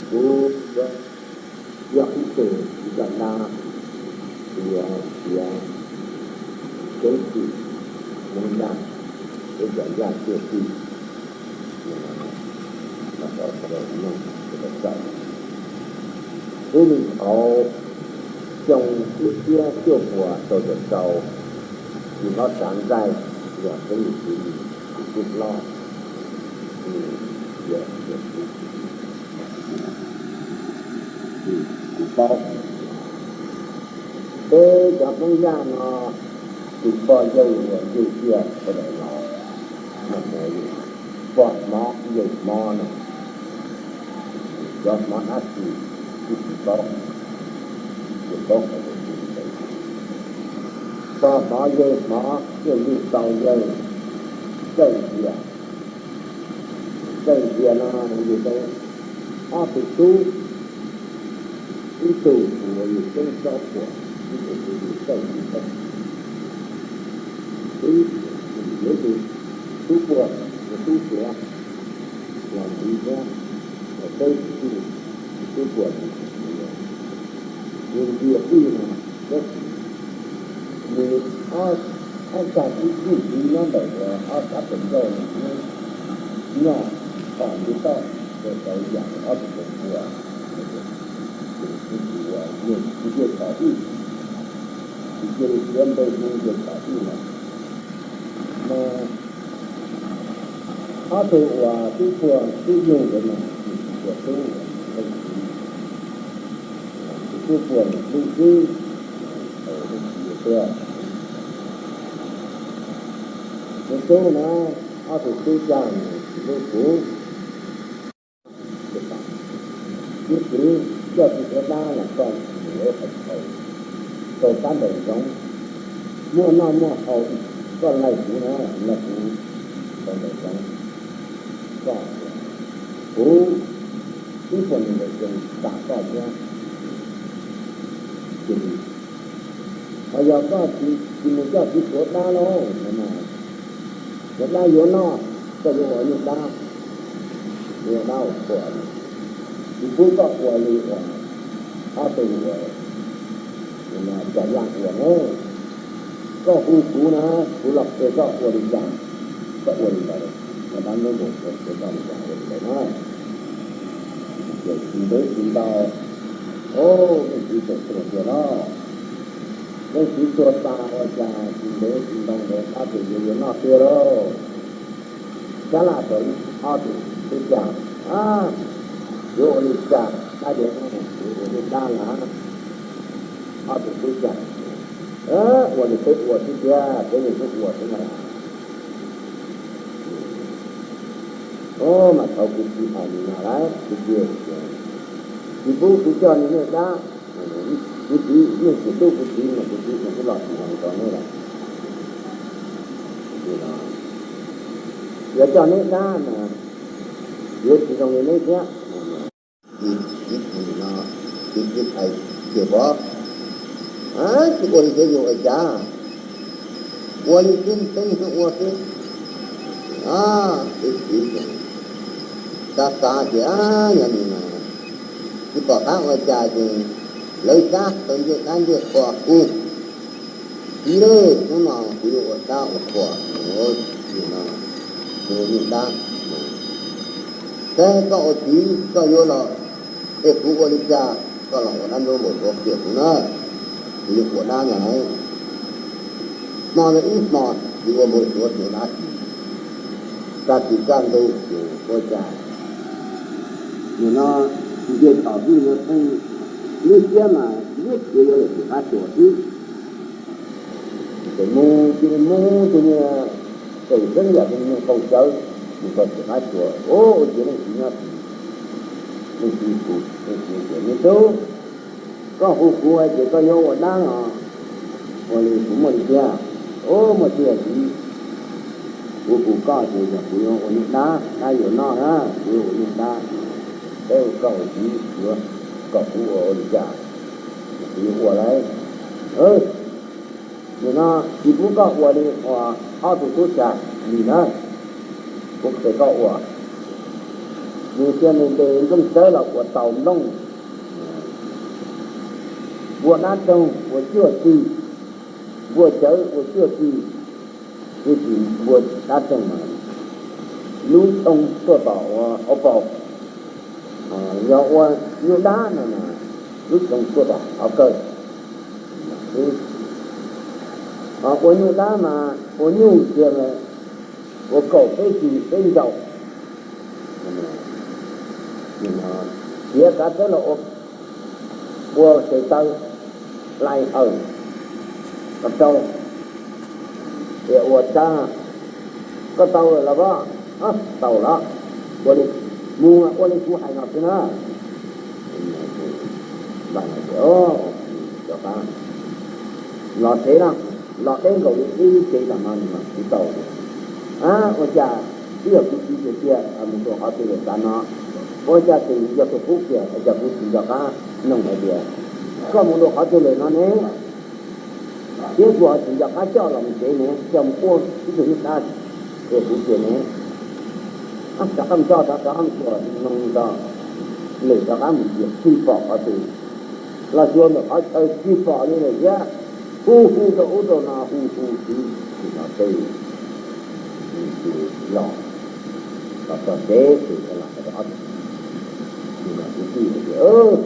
Kuv yog ib tug ntxhais nab, kuv yuav piav keeb kwm Hmoob Yaj, peb cov Yaj tuaj txij, ib me nthaud xyoo ib txhiab cuaj puas rau caum rau, tsis hlob Tsav Ntxaij yog peb niam txiv, tus tub hlob, kuv paub, peb cov Hmoob Yaj no tus pog yawg uas yawg tiag sawv daws los, pog hmov yawg hmov no, cov hmov dab tsi kuj tsis paub, tsis paub hais tias tsis ntawd. Pog hmov yawg hmov yawg yug tau yawg Txawj Ntxias. Txawj Ntxias no yug tau ob tug tub, ib tug uas yog Txawj Xyob Phuam, ib tug yog Txawj Ntxias. Tub, ib tug tub puag, tus tub suav los ntxiv thiab, los peb tug tub puag, yug ntxias tij no, tab sis nws ob, ob tag tib txij txiv nyob ntawm ob sab pem ncauj no, nws nyoj tom nce toj, rau yam ob tug pem ua, tus uas yog tus nce tom ij, tus cia li tiav npe hu nce tom ij lawm. Mas ob tug uas tub puag tub yug ntawd mas tus tub puag tub, tus tub puag nws hlub xwb, thaum ub tsis yog tuaj. Nws hlub na, ob tug tub cag nws tsis hlub kuv. Ib txwm coj tsis suav dab los koj mus ua qhov chaw rau kab nplaum zoov, muaj noj muaj haus, koj laig kuv na, laig kuv rau nplaum zoov, koj, kuv ib puas nees nkaum xyoo tam koj thiab. Ces ho yog koj tsis mus coj tsis suav dab lauj, suav dab yuav noj, koj yuav ua niag dab, ua dab ua qhua, tsis pub koj ua li uas ob tug uas cov yaj ua na. Koj hu kuv na, kuv los qhia koj ua li cas, koj ua li ntawd, ua dab ntub npaum suav, qhia koj li cas ua li ntawd na. Ces tsis ntev tsis ntau, o, leej txiv txawm tuag tiag lauj. Leej txiv tuag tas ua cas tsis ntev tsis ntau ntawd tab sis yuav yuav noj tiag lauj. Sab laj tau ob tug tub cag, yuav ua li cas dab yuav noj, yuav ua li dab lawm. Ob tug tub cag, ua li peb ua xwb tiag, peb yeej ua xwb ntag. Mas thaum kuv txiv hais li no lawm, kuv txiv tias, tsis pub kuv coj li nej dab, kuv txiv, nej tsis hlub kuv txiv mas kuv txiv tsis pub los tsis hais rau nej lawm. Yog coj neb dab mas yuav tsis zoo li neb thiab. Kuv txiv hais tias, tsis ua li thiab yuav ua cas, ua li xwb, peb yeej ua xwb. Peb txiv xav xav tias, yog li no tsis pom qab ua cas ces lawv xab tau ncej dab ncej qhua hu, txiv lauj, hnub no kuv yuav ua dab ua qhua, ua niag dab, saib koj ua txiv koj yuav los, es kuv ua li cas, koj los ua dab ntub npaum suav qhia kuv na, kuv yuav ua dab ntag. Hmo ntawd ib hmo tsis ua npaum suav suav dab tsi, tag kis kaj ntug ces ua cas nim no ntsia thaum twg no pheej, lub siab mas liab khiav yuav lawm tim qab tsuas xwb. Ces mus cia li mus tus niag tseem xeeb yam tus niag qaug cawv mus txog tim qab tsuas, ua ciav leej txiv nyob tid. Leej txiv hu, leej txiv tias, me tub, koj hu kuv hais tias koj yuav ua dab los ua li, kuv muaj li tiag? Ub, muaj tiag txiv. Kuv hu koj ces yog kuv yuav ua niag dab, dab yuav noj na, kuv yuav ua niag dab. Peb ua koj ua txiv yuav kom kuv ua ua li cas, kuv yuav ua lauj. Nim no tsis pub koj ua li uas ob tug tub cag li na, kuv qhia koj ua. Nws thiaj li ntes nplooj tsawb los ua tau nplooj, npua dab roog ua cuaj txig, npua cawv ua cuaj txig, tiam sis npua dab roog mas lub xyoo tuaj tom ua hauv paus, yog ua nyuj dab no mas lub xyoo tuaj tom hauv kawg. Ua nyuj dab mas ua nyuj tiag, ua kaum peb txig peb ncaus, tiav kav teb los ua, ua tes taw, hlais hawm, ko rau, es ua tsa, koj tau lawm los pob? Tau los, ua li, mus ua li kuv hais no xwb na. Rov qab los tsev na, los deb nkaus li ib lub tsev tam no nws mas kuv tau. Ua cas twb yog kuv txiv tiag tiag mus rau qhov twg lawm tam no, ua cas tseem yog tus qub kiag, ua cas kuv tsis nco qab noog hais tias koj mus rau qhov twg lawm no ne? Thiab kuv ho tsis nco qab coj los mus tsev ne, coj mus ua ib tug nyuj dab qhia kuv tiag ne. Rov qab mus tso, rov qab mus tsuas noog tso, lwm rov qab mus tsis pom qhov twg, los tsuas ntawm qhov chaw tsis pom li lawm thiab. Hu hu rau ub rau no, hu hu txiv tsis los teb, tsis los, los txog tsev ces los hais rau ob tug kwv tij tias,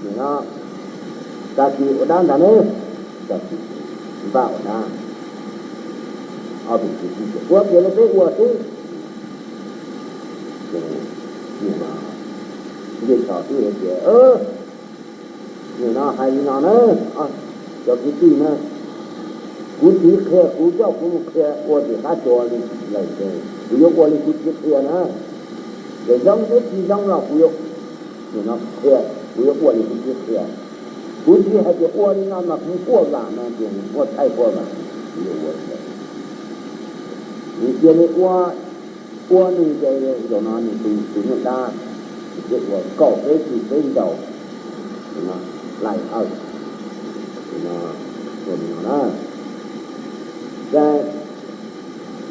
nim no tag kis ua dab ntag nawb, tag kis npaj ua dab. Ob tug kwv tij tias ua kiag li peb ua xwb. Ces nim no Ncej Tshos twb hais tias, nim no hais li no na, cov kwv tij na, kuv txiv qhia kuv coj kuv mus qhia ua tim qab tsua li lawm ces kuv yuav ua li kuv txiv qhia na. Ces zoo thiab tsis zoo los kuv yuav, nim no qhia, kuv yuav ua li kuv txiv qhia. Kuv txiv hais tias ua li no mas kuv quaj vam no ces kuv quaj thaij quaj vam, kuv yuav ua li ntawd. Nws cia li ua, ua nws ces zaum no nws tus, tus nyuj dab, nws thiaj ua kaum peb txig peb ncaus, hlais hawm, ua li no na. Ces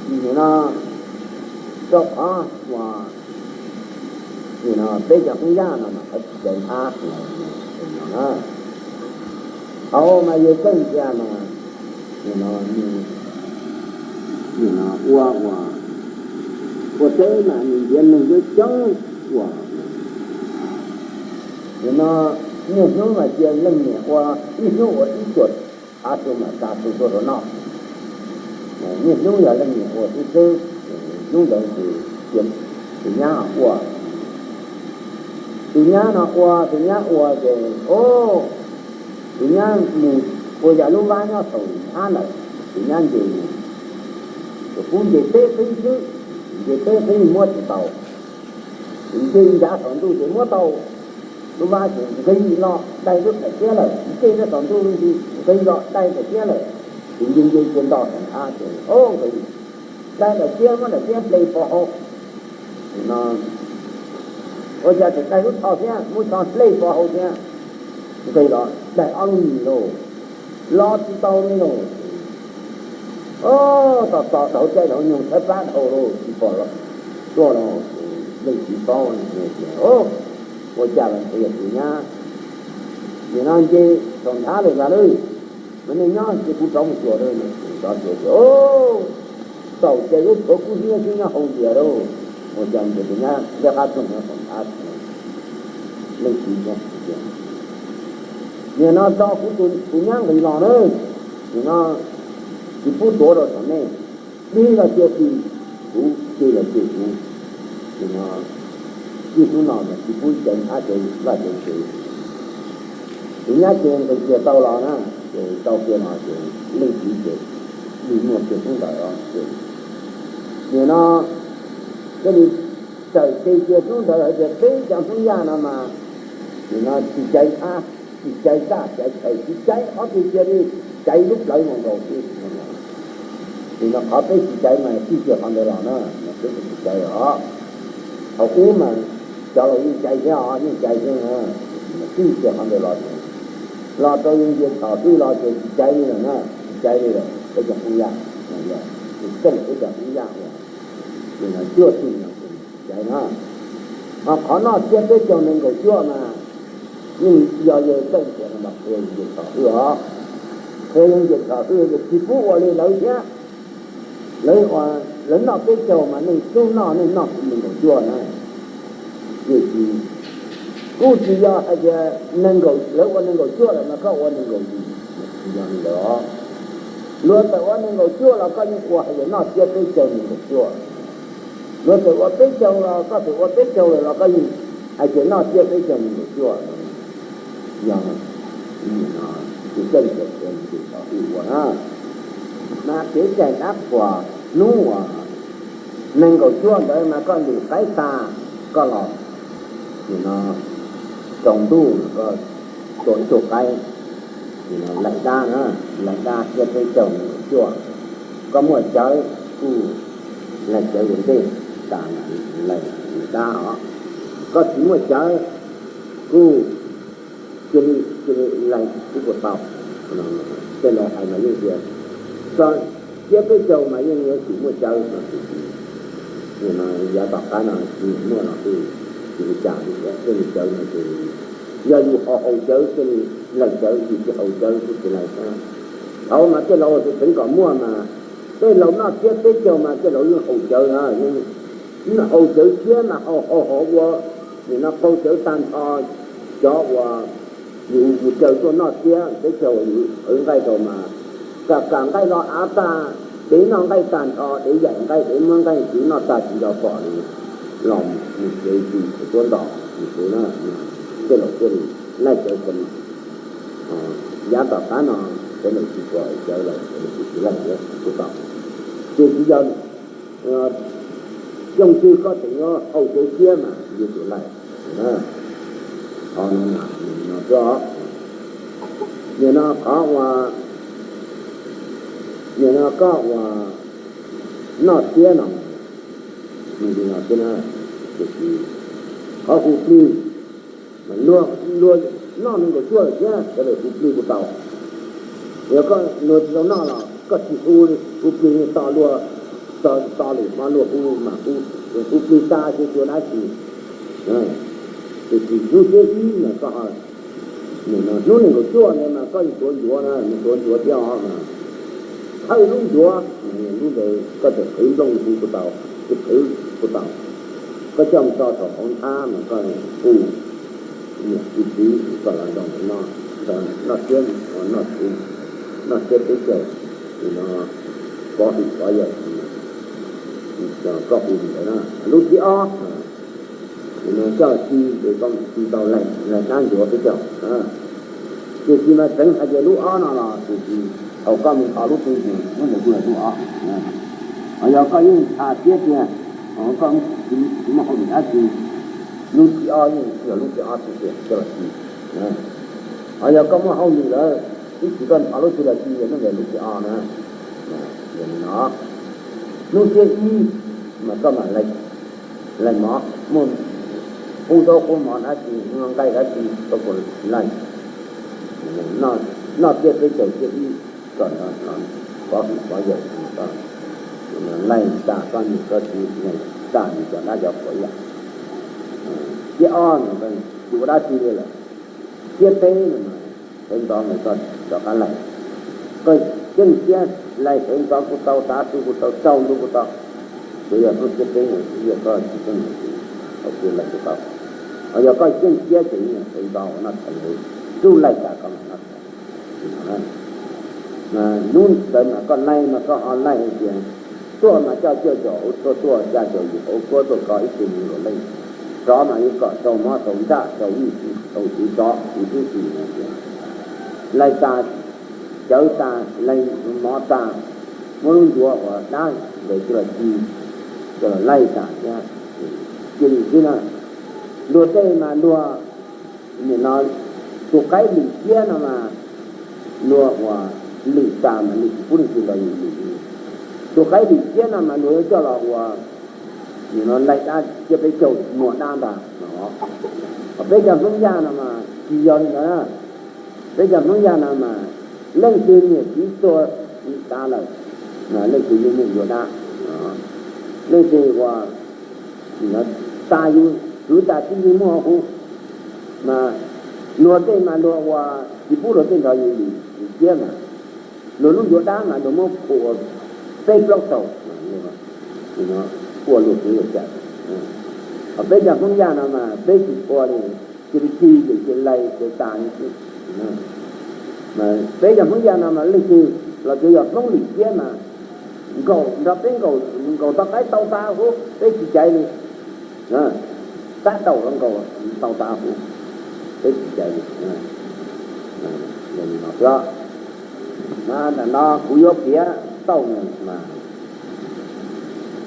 nim no rau qhov uas, nim no peb cov Hmoob Yaj no mas qhov tsis cais nthab no na. Thaum mas yawg Txawj Ntxhias mas, nim no nws, nim no ua, ua, ua teb mas nws ntiav neeg coob coob ua. Nim no niaj hnub mas cia leej niam ua, ib hnub ua ib cuam thav su mam tsa su tuaj rau noj. Niaj hnub yog leej niam ua xwb xwb, hnub ntawd ces cia tus nyab ua. Tus nyab no ua, tus nyab ua ces, o, tus nyab mus ua yam lub vab nyob saum nthab ntawd, tus nyab nce mus, tus kub nce peb qib xwb, nce peb qib muab tsis tau. Nce ncav saum ntuj ces muab tau, lub vab ces nqis los daig lub daim tiab lawm, nce rau saum ntuj nqis los daig daim tiab lawm. Ces nce nce cia nto saum nthab ces, o, nqis, daig daim tiab muab daim tiab hle pov hauv. No, ua cas tseem daig lub tsho thiab, muab tsho hle pov hauv thiab. Nqis los daig ob lub mis lauj, los tsis tau li lauj. O, tos tos dhau caij dhau nyoog thawb plab dhau lauj, tsis pom los tuaj lauj. Leej txiv paub tias, o, ua cas los ntshe yog tus nyab, nim no nce saum nthab lawm ntag lauj. Mas nej nyob ces kuv rov mus xyuas lauj. Rov xyuas ces, o, txaus ces lub tshuav kub hnyiab xwb nyob hauv ntiag lauj. Ua cas ntshe tus nyab liab qab ploog nyob saum nthab. Leej txiv tias, nim no tso kuv tus nyab nqis los na, nim no tsis pub tuav rau saum nej, dig los cia dig, kuv ce los ce kuv. Nim no ib hnub no mas tsis pub cais nthab cais vaj cais tsev. Tus nyab ces nqis kiag tau los na, ces tau kiag los ces leej txiv ces dig muaj kiag hnub ntawd ces, nim no thiaj li txawm ce kiag hnub ntawd hais tias peb cov Hmoob Yaj no mas, nim no tsis cais nthab, tsis cais zaj cais chaw, tsis cais qhov twg, cia li cais lub plawv mus nkaus xwb. Nim no qhov peb tsis cais mas txij kiag qhov ntawd los na, peb tsis cais os. Thaum ub mas cov laus yeej cais thiab os, yeej cais thiab, txij kiag qhov ntawd los, los rau Ncej Tshos twb los ces tsis cais li lawm na, tsis cais li lawm peb cov Hmoob Yaj. Tus Txawj peb cov Hmoob Yaj uas, nim no cuaj tug no tsis cais na. Qhov noj tsiab peb caug nees nkaum cuaj mas yeej yog yawg Txawj Ntxhias los qhia yawg Nce Tshos Hwj os. Qhia yawg Nce Tshos Hwj ces tsis pub ua li lawv thiab. Lawv, lawv noj peb caug mas nej txhob noj, nej noj nees nkaum cuaj na. Tiam sis kuj tsis yog hais tias lawv ua nees nkaum cuaj lawm mas koj ua nees nkaum yim, tsis yog li ntawd. Luag txawm ua nees nkaum cuaj los koj yeej ua hais tias noj tsiab peb caug nees nkaum cuaj. Luag txawm ua peb caug los koj txawm ua peb caug lawm los koj yeej hais tias noj tsiab peb caug nees nkaum cuaj no. Yog tus Txawj Ntxhias Hwj ua na, mas kev cai dab qhuas hnub uas nees nkaum cuaj ntawd mas koj lwm qaib tag, koj los, nim no tsaus ntuj koj tua ib tug qaib, laim dab na, laim dab tsiab peb caug nees nkaum cuaj. Koj muaj cawv kuj laim cawv ua ntej tas, laim dab os. Koj tsis muaj cawv kuj cia li, cia li laim kuj puas tau. Tej laus hais mas yeej tias, tsiab peb caug mas yeej yuav tsum muaj cawv no. Yav tom qab no tsis muaj los kuj tsis ua cas li thiab, thiaj li cawv no ces yog yus haus haus cawv thiaj li laim cawv, yus tsis haus cawv kuj tsis laim thiab. Thaud mas tej laus tseem kom muaj mas, tej laus noj tsiab peb caug mas tej laus yeej haus cawv na, yeej haus cawv tshiab mas haus haus haus ua, nim no qaug cawv tag nrho. Cov uas yus mus caw tuaj noj tsiab peb caug uas yus qhwv nqaij rau mas, kam kam nqaij los av tag, dev noj nqaij tag nrho, dev yaim nqaij, dev muab nqaij txiv noj tag tsis nco pom li, los mus tsev tsis tuab nto mus tsev na. Tej laus thiaj li laij cawv ko li. Yav tom qab no cov neeg tsis pom cawv lawm, cov neeg tsis laij cawv kuj tau. Ces tsis yog xyoo twg koj tseem yuav haus cawv tshiab mas yuav tsum laij. Qhov no, nim no qhov uas, nim no koj uas noj tsiab no, nws li no xwb na, tiam sis qhov hu plig, luag, luag noj nees nkaum cuaj lawm thiab, sawv daws hu plig kuj tau. Yog koj luag tsis tau noj los koj tsis hu, hu plig to luag, to, to lwm hmo luag hu mas hu, hu plig tas ces tsis ua dab tsi. Tiam sis hnub tsiab ib mas koj, nim no hnub nees nkaum cuaj ntawd mas koj yuav tuav ncuav na, yuav tuav ncuav thiab os mas, thawj lub ncuav, lub ntawd koj tseem qhwv nplooj hu kuj tau, tsis qhwv kuj tau. Koj coj mus tso saum hauv nthab mas koj hu niam hu txiv kom los nrog nkawd noj, noj tsiab, noj tsiab peb caug, nim no pov hwm pov yawm, koj hu li ntawd na. Lub thib ob, nim no coj ci ces koj ci tau laij dab ncuav peb caug. Tiam sis mas txeev hais tias lub ob no los tiam sis thaum koj mus nthos lub twg ces lub ntawd kuj yog lub ob. Ho yog koj yeej tha siab tiag, koj tsis muaj hauj lwm dab tsi, lub thib ob yeej yog lub thib ob tiag tiag coj los ci. Ho yog koj muaj hauj lwm lawm, ib chim koj nthos lub twg los ci, lub ntawd lub thib ob na. Yog li no, hnub tsiab ib mas koj mam laij mov, muaj qub zaub qub mov dab tsi, muaj nqaij dab tsi koj puas laij. Noj tsiab peb caug tsiab ib, kom pov hwm pov yawm, laij tas koj niam koj txiv, laij tas nws cov dab cov qhuas ib yam. Tsiab ob no tsis ua dab tsi li lawm. Tsiab peb no mas sawv ntxov mas koj rov qab laij, koj ceej siab laij sawv ntxov kuj tau, tav su kuj tau, tsaus ntuj kuj tau. Tsuas yog hnub tsiab peb no yog koj tsis ceej, koj kuj laij kuj tau. Ho yog koj ceej siab ces yeej sawv ntxov uas noj tshais, hnub laij tas koj mam noj tshais. Hnub ntawd mas koj laij mas koj ho laij hais tias, tuaj mas coj cuaj caum hauv tshuaj, tuaj xya caum yim hauv kuab, tuaj kho ib tug nees nkaum leej, rov mas yuav kom tau mob tau ntsaj tau vij tau txiv tsov txiv tub si no tias, laij tas, cawv tas, laij mov tas, muab lub ncuav uas dab ntawd coj los ci, coj los laij tas thiab. Cia li xwb na, luag tej mas luag, nim no tus qaib lwm tsiab no mas luag uas lwm tas mas luag tsis pub leej twg nrog yus lwm li. Tus qaib lwm tsiab no mas luag yuav coj los ua, nim no laij dab tsiab peb caug nua dab ntag no. Ho peb cov Hmoob Yaj no mas tsis yog li ntawd na. Peb cov Hmoob Yaj no mas leej twg niam txiv tuag tas lawm, leej twg yeej meem yuav dab. Leej twg uas tas yus Kwv tas tib neeg muaj huv, mas luag tej mas luag ua tsis pub luag tej nrog yus lim ciab mas, luag lub ncuav dab mas luag muab phua peb plaub taug, ua luag kwv luag cam. Ho peb cov Hmoob Yaj no mas peb tsis phua li, cia li ci ces cia lais ces tas li xwb. Mas peb cov Hmoob Yaj no mas leej twg los tsuas yog Hmoob lim ciab mas nkaum nrog peb nkaum, nkaum tau qaib tau tas huv peb tsis caiv li. Tab tau nkaum tau tas huv peb tsis caiv li. Ntawm no kuv yuav piav tau mas,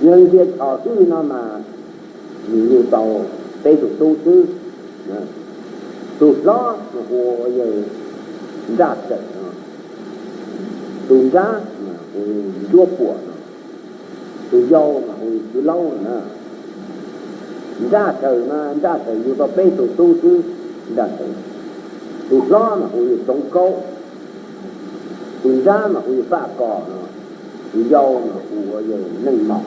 yog tias thaum xub li no mas nws yug tau peb tus tub xwb. Tus hlob mas hu ua yawg Nraj Tawm no, tus nrab mas hu Ntsuab Puam no, tus yau mas hu Tswv Laub no na. Nraj Tawm mas Nraj Tawm yug tau peb tus tub xwb, Nraj Tawm. Tus hlob mas hu Tsoov Kaub, tus nrab mas hu Faj Kos no, tus yau mas hu ua yawg Neej Mos.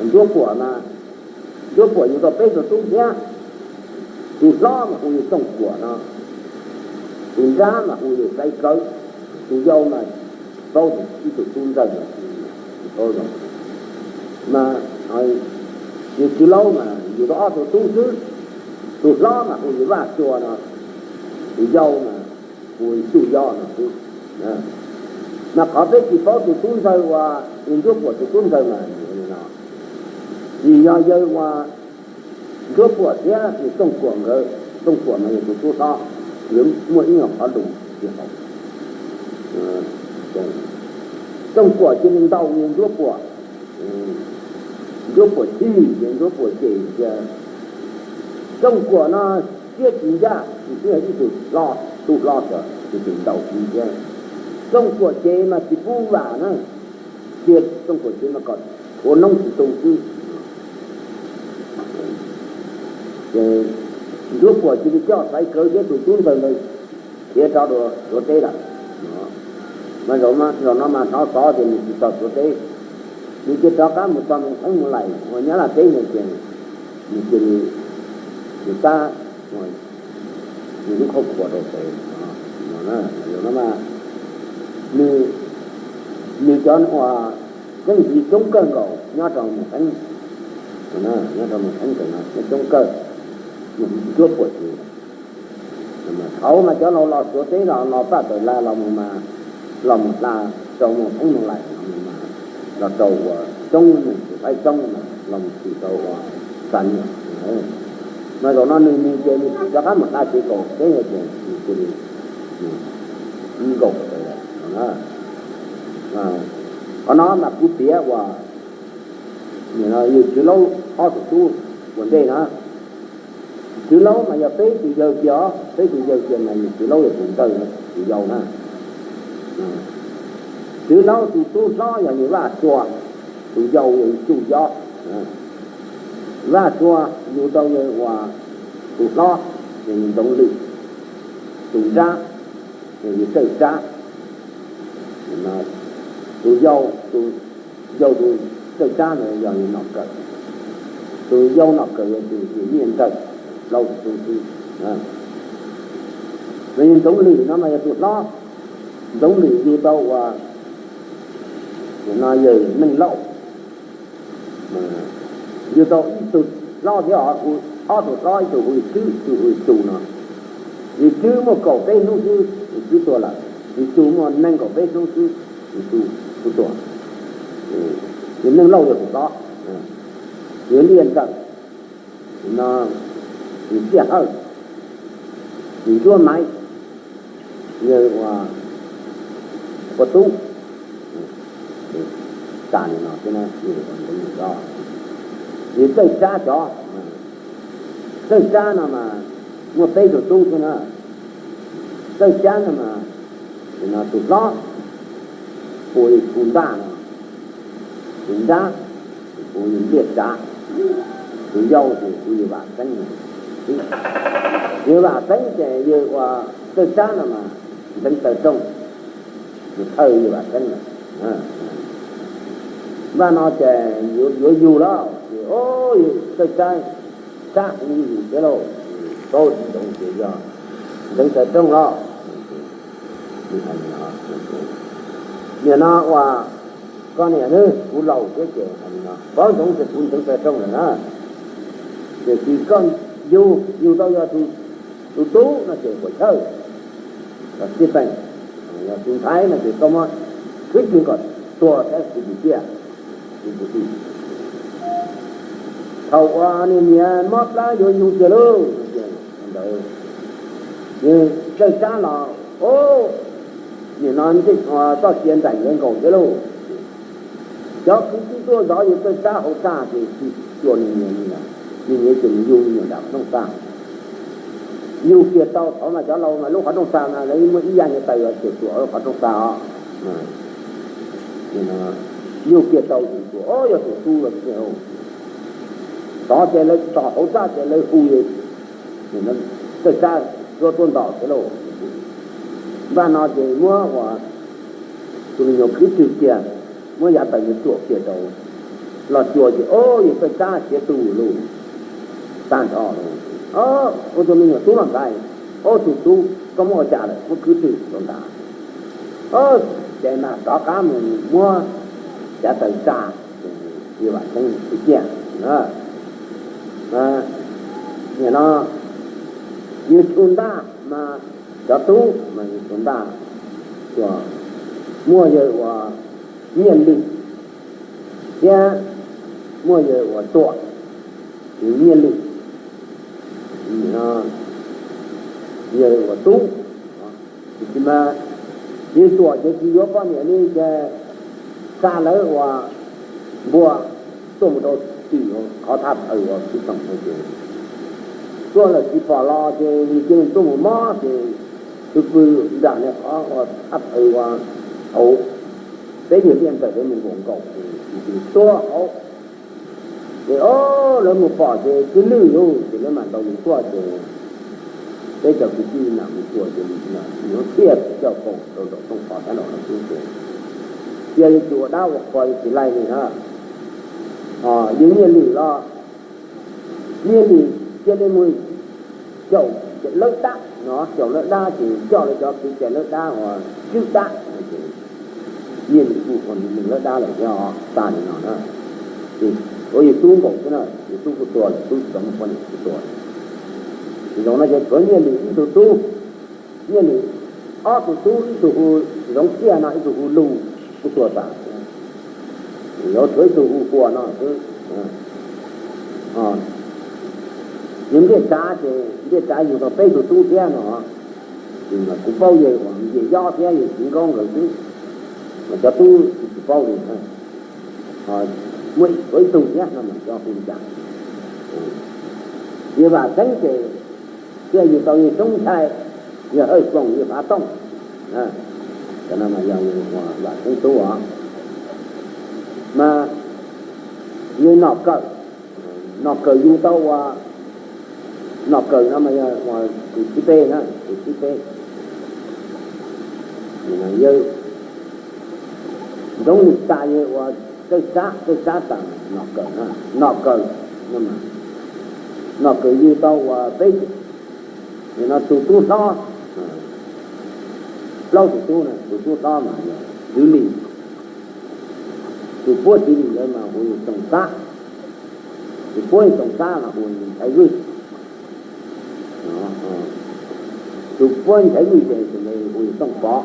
Ntsuab Puam mas, Ntsuab Puam yug tau peb tus tub thiab, tus hlob mas hu Tooj Kuam no, tus nrab mas hu Xaiv Kawv, tus yau mas paub ib tug tub ntxawg, paub zoo. Mas yawg Tswv Laub mas yug tau ob tug tub xwb, tus hlob mas hu Vaj Sua no, tus yau mas hu Txuj Yob no xwb. Mas qhov peb tsis paub tus tub ntxawg uas yawg Ntsuab Puam tus tub ntxawg mas li no, vim yog yawg uas Ntsuab Puam thiab yawg Tooj Kuam nkawd, Tooj Kuam mas yog tus tub hlob, nkawd muaj ib nyuag qhov lus tsis haum. Tooj Kuam cia li ntaus yawg Ntsuab Puam, Ntsuab Puam chim ces Ntsuab Puam cem tias, Tooj Kuam no siab tsis ncaj, tsis siab ib tug hlob, tub hlob txawm tus ntaus kuv thiab. Tooj Kuam cem mas tsis pub vam na, cia Tooj Kuam cem mas kom ua noob tsis tu xwb. Ces Ntsuab Puam cia li coj Xaiv Kawv thiab tus tub ntxawg ntawd khiav rov dua Suav teb lawm. Mas zaum no mas hnov xov tias nws tsis txog Suav teb, nws cia rov qab mus txog Moos Theeb Moos Laim uas Nyab Laj teb ntawd ces nws cia li, nws tab nws lub khaub khuas rau tes no. Zaum no mas nws, nws cov uas txheeb ntxiv coob kawg nkaus nyob rau Moos Theeb, nyob rau Moos Theeb ntawm no coob kawg, Ntsuab Puam ces thaum mas cov laus los Suav teb los los Paj Tawm Laj los mus mas, los mus hla rau Moos Theeb Moos Laim no mus mas, los rau uas Tsoob Neeg Txwv Faib Tsoob mas los mus txwm rau uas Xa Niam. Mas zaum no nws nws ces nws rov qab mus hla tsev kaum teb ces nws cia li nkaum tes lawm no na. Qhov no mas kuv piav uas yawg Tswv Laub ob tug tub ua ntej na. Tswv Laub mas yog peb tus yawg kiag os, peb tus yawg kiag mas yawg Tswv Laub yog tus ntxawg, tus yau na. Tswv Laub tus tub hlob yog yawg Vaj Sua, tus yau yog Txuj Yob. Vaj Sua yug tau yawg uas tus hlob yog yawg Ntxoov Lwm, tus nrab yog yawg Txawj Tsab, tus yau, tus yau tus Txawj Tsab ntawd yog yawg Nom Kawm, tus yau Nom Kawm yog tus yawg Nyiaj Ntawg, plaub tus tub xwb. Mas yawg Ntxoov Lwm no mas yog tus hlob, Ntxoov Lwm yug tau uas no yawg Neej Lauj, yug tau ib tug hlob thiab, ob tug hlob, ib tug hu Tswb, ib tug hu Tsu no. Yawg Tswb muaj kaum peb hnub xwb yawg Tswb tuag lawm, yawg Tsu muaj nees nkaum peb hnub xwb yawg Tsu kuj tuag. Yawg Neej Lauj yog tus hlob, yawg Liaj Ntxawm, no, yawg Txiaj Hawj, yawg Ntsuab Maiv, yawg ua, ua tub, tas li no, yawg Txawj Tsab cov, Txawj Tsab no mas muaj peb tug tub xwb na. Txawj Tsab no mas tus hlob hu Tus Nraj no, tus nrab hu Liaj Tsav, tus yau ces hu yawg Vam Xeeb. Yawg Vam Xeeb ces yawg ua Txawj Tsab no mas ntxeev taw rooj, tus thawj yawg Vam Xeeb lawm. Npaj no ces yuav yug lawm ces, o, Txawj Tsab, Tsab heev li thiab lauj, paub tsis ntsoov ces yog ntxeev taw rooj los. Nim no ua koj niam, kuv laus thiab ces paub ntsoov tias kuv ntxeev taw rooj lawm na, tiam sis koj yug, yug tau yog tus tub no ces puas chawj, kom txij peem, yog tus ntxhais no ces koj muab khwb twg kom tuag thiab kuv tsis ciaj. Thaum uas niag niam mob plab yuav yug tiag lauj, ntawd Txawj Tsab los, o, nim no txoj sia nraim nkawd nkaus thiab lauj. Cov kwv tij tuaj zov yawg Txawj Tsab hauv txaj ces tsis cuag niag niam, niag niam ces mus yug nyuam nram qhov rooj xa. Yug kiag tau, thaum mas cov laus mas lub qhov rooj xa mas lawv muaj ib yam niag taws cuam cuam lub qhov rooj xa os. Yug kiag tau ces, o, yog tus tub los tiag. Tod ces lawv tos hauv txaj ces lawv hu, Txawj Tsab tuaj tuaj ntaus thiab lauj. Npaj no ces muab ua tus me nyuam khwb twg kiag, muab yav taws yuav cuam kiag rau, los cuag ces, o, yawg Txawj Tsab siav tus lauj, tag nrho lauj. Ua tus me nyuam tub los ntag, o, tus tub koj muab ua cas lawm, muab khwb twg rau ntag. Ces mas rov qab mus muab yav taws tsa, yawg Vam Xeeb ua ciaj. Nim no yawg Tshu Ntaj mas cov tub mas yawg Tshu Ntaj, muaj yawg ua Nyiaj Lwm thiab muaj yawg ua Tuam, yawg Nyiaj Lwm, yawg ua tub. Tiam sis mas yawg Tuam ces tsis yuav poj niam li ces xa lawv ua npua tuaj mus rau tim qhov thaj phaws uas Xib Toom no ces tuaj lawm tsis pom los ces nws cia li tuaj mus mob ces tus pw nram niag qhov uas thaj phaws uas hauv peb yawg liaj ntawm lawv mus nkaum nkaus ces tus pw tuag hauv. Ces o, lawv mus pom ces twb lwj lauj ces lawv mam ntaus nws tuaj ces peb cov kwv tij mam mus cuag ces nws thiaj coj kaum rau nraum rooj qhov sab nraum no xwb ces cia li tsis ua dab ua qhua li tsis laij li na. Yawg Nyiaj Lwm los, Nyiaj Lwm cia li mus caum lawb dab no, caum lawb dab ces coj lawv cov kwv cai lawb dab uas tswb dab ces Nyiaj Lwm kuj ua nws lawb dab lawm thiab os, tas li no na. Ces ua yawg tub nkaus xwb na, yawg tub kuj tuag lawm, tub tsis tau muaj poj niam kuj tuag. Ces zaum no ces tshuav Nyiaj Lwm ib tug tub, Nyiaj Lwm ob tug tub, ib tug hu Zoov Txiaj no, ib tug hu Lus, kuj tuag tas. Yog tshuav ib tug hu Kua no xwb. Yawg Ntiaj Tsav ces Ntiaj Tsav yug tau peb tug tub thiab no. Ces kuv paub yawg uas Ntiaj Yob thiab yawg Txiv Nkaub nkawd xwb, mas cov tub kuv tsis paub li. Muaj tshuav ib tug thiab no mas cov hu li cas. Yawg Vam Xeeb ces thiaj yug tau yawg Xyoob Nchai, yawg Hawj Koom, yawg Fav Tooj. Cov no mas yog Vam Xeeb tub os. Mas yawg Nom Kawm, Nom Kawm yug tau ua, Nom Kawm no mas yog tus thib peb na, tus thib peb. Yawg Ntxoov Lwm tas yawg ua Txawj Tsab, Txawj Tsab tas Nom Kawm na, Nom Kawm, Nom Kawm yug tau ua peb, nim no tus tub hlob, plaub tus tub na, tus tub hlob mas yog Tswv Lis, tus puab Tswv Lis ntawd mas hu Tooj Xab, tus puab Tooj Xab mas hu Nchaiv Vwj, tus puab Nchaiv Vwj ces tus ntawd hu Tooj Pov.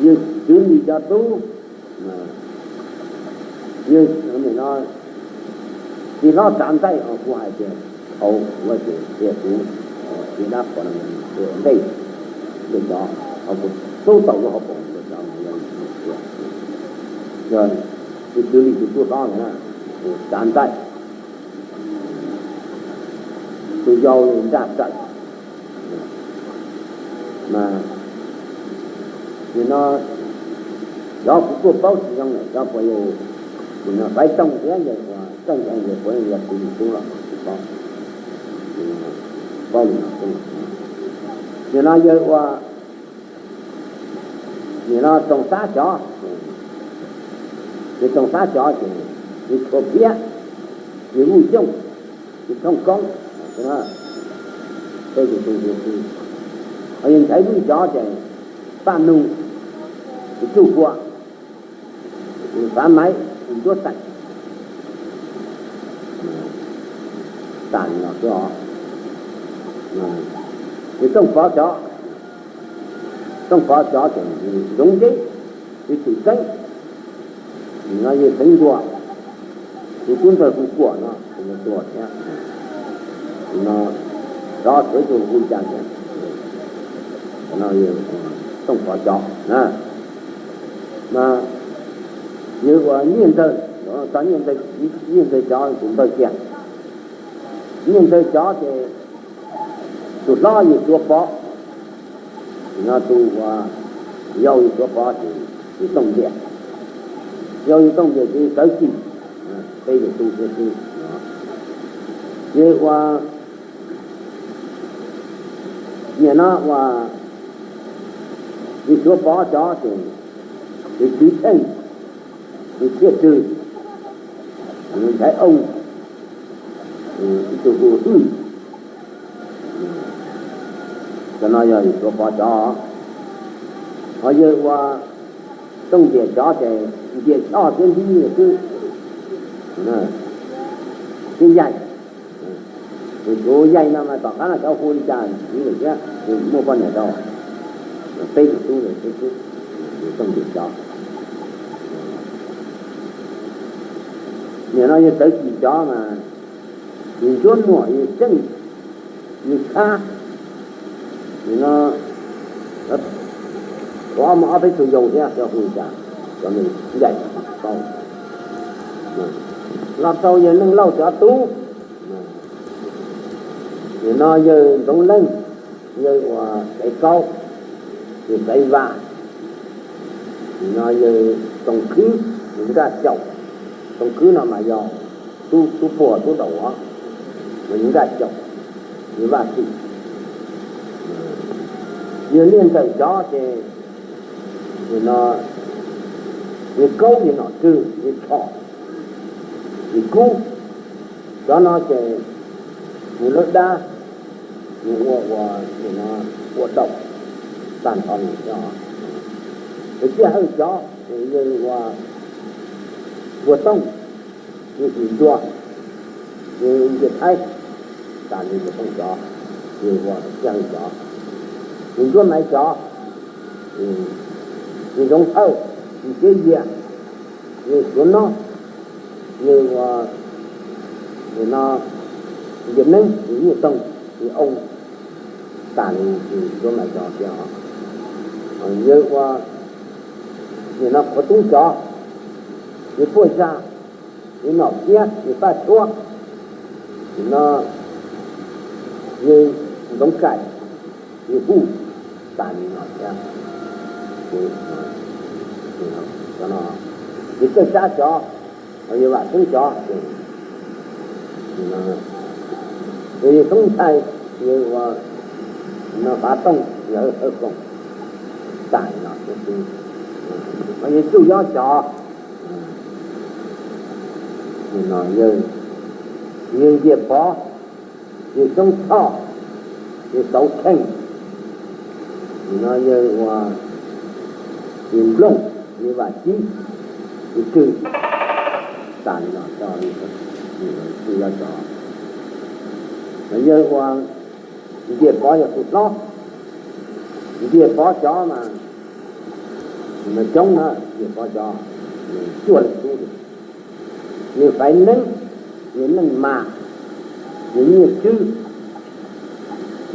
Yawg Tswv Lis cov tub, yawg, no, txiv hlob Tsav Ntxaij kuv hais tias thaum ua ces tias kuv txiv dab qhuas no ua ntej, ntej cov, kuv tub tau lub hauv paus ntawd cov, yog tus Tswv Lis tus tub hlob ntawd na, Tsav Ntxaij, tus yau Nraj Txawm. Mas nim no cov kuv kuj paub tsis zoo lawm, cov puas yog, nim no Faiv Tooj thiab yawg uas Txawj Nchai yawg puas yog kuv tus tub los tsis paub. Paub li no xwb. Nim no yawg ua Nim no Toog Xab cov, ces Toog Xab cov ces, ces Tshua Phiab, ces Vuj Xyooj, ces Thooj Koob, peb tus tu, ces Nchaiv Vwj cov ces Paj Nug, ces Tsuj Kua, Xav Maiv, Ncuab Xeem, tas li no xwb os. Ces Tooj Pov cov, Tooj Pov cov ces Zoov Nceb, ces Tswm Xeeb, no yawg Xeev Nkuas, tus tub ntxawg hu Kuam no, tus tua thiab, no cov txawv tus hu li cas thiab, no Tooj Pov cov na. Mas yawg ua Nyiaj Ntxawg, txog Nyiaj Ntxawg, Nyiaj Ntxawg cov tus ntawd tiag. Nyiaj Ntxawg cov ces tus hlob yawg Suav Pov, no tus uas yau yawg Suav Pov ces yawg Tooj Npias, yau yawg Tooj Npias ces Txawv Ci, peb yawg tu thiab xwb. Ces ua, nim no ua yawg Suav Pov cov ces, ces Tswv Tsheej, ces Txhiaj Tswg, Nchaiv Ooj, ib tug hu Hwj, cov no yog yawg Suav Pov cov. Ho yawg ua Tooj Npias cov ces Npias Choj thiab Ntxwb xwb, thiab Yaig. Tus Yaig no mas tom qab no cov hu li cas ntxiv lawm thiab, muaj poj niam rau, peb tus tub lawm xwb, Tooj Npias cov. Nim no yawg Txawv Ci cov mas, yawg Ntsuab Nuam, yawg Xeej, yawg Txhab, nim no tshuav muaj ob peb tug yau thiab, cov hu li cas, cov nws ncaim tsis paub. Los rau yawg Neej Lauj cov tub, nim no yawg Ntxoov Leej, yawg ua Xaiv Kaub, yawg Xaiv Vam, nim no yawg Toog Khwb, yawg Nkaj Caum. Toog Khwb no mas yog tub, tub puag tub daus os, mas yawg Nkaj Caum, yawg Vaj Xwm. Yawg Liaj Ntxawm cov ces, nim no yawg Kaub, yawg Nom Tswg, yawg Tshom, yawg Kub, cov no ces mus lawv dab, mus ua, ua, ua daus tag nrho li thiab. Yawg Txiaj Hawj cov ces yawg ua Npuag Tooj, yawg Xwm Ntuag, yawg Ntiaj Thaib, tas li Npuag Tooj cov, yawg ua Txiaj Hawj cov, yawg Ntsuab Maiv cov, yawg Zoov Thawj, yawg Txiav Yias, yawg Suav Nob, yawg ua, nim no Ntiaj Neeb, yawg Nyuj Toog, yawg Ooj, tas li yawg Ntsuab Maiv cov thiab. Yawg ua, nim no Qhuav Tub cov, yawg Puaj Zaj, yawg Nom Kiab, yawg Paj Tshuab, nim no yawg Ntxoov Kaim, yawg Huj, tas li no thiab. Yawg Txawj Tsab cov, yawg Vam Xeeb cov, yawg Xoob Ntshai, yawg ua, no Fav Tooj, yawg Hawj Koom, tas li no thiab xwb. Yawg Tsuj Yob cov, no yawg, yawg Nkias Pov, yawg Xyoob Tshoj, yawg Tauv Tsheej, no yawg ua, yawg Nplooj, yawg Vam Cib, yawg Tswg, tas li no cov, Tsuj Yob cov. Yawg ua Nkias Pov yog tus hlob. Nkias Pov cov mas, mas coob na, Nkias Pov cov, cuaj leeg tub li. Yawg Faiv Neeb, yawg Neej Mas, yawg Nyiaj Tswb,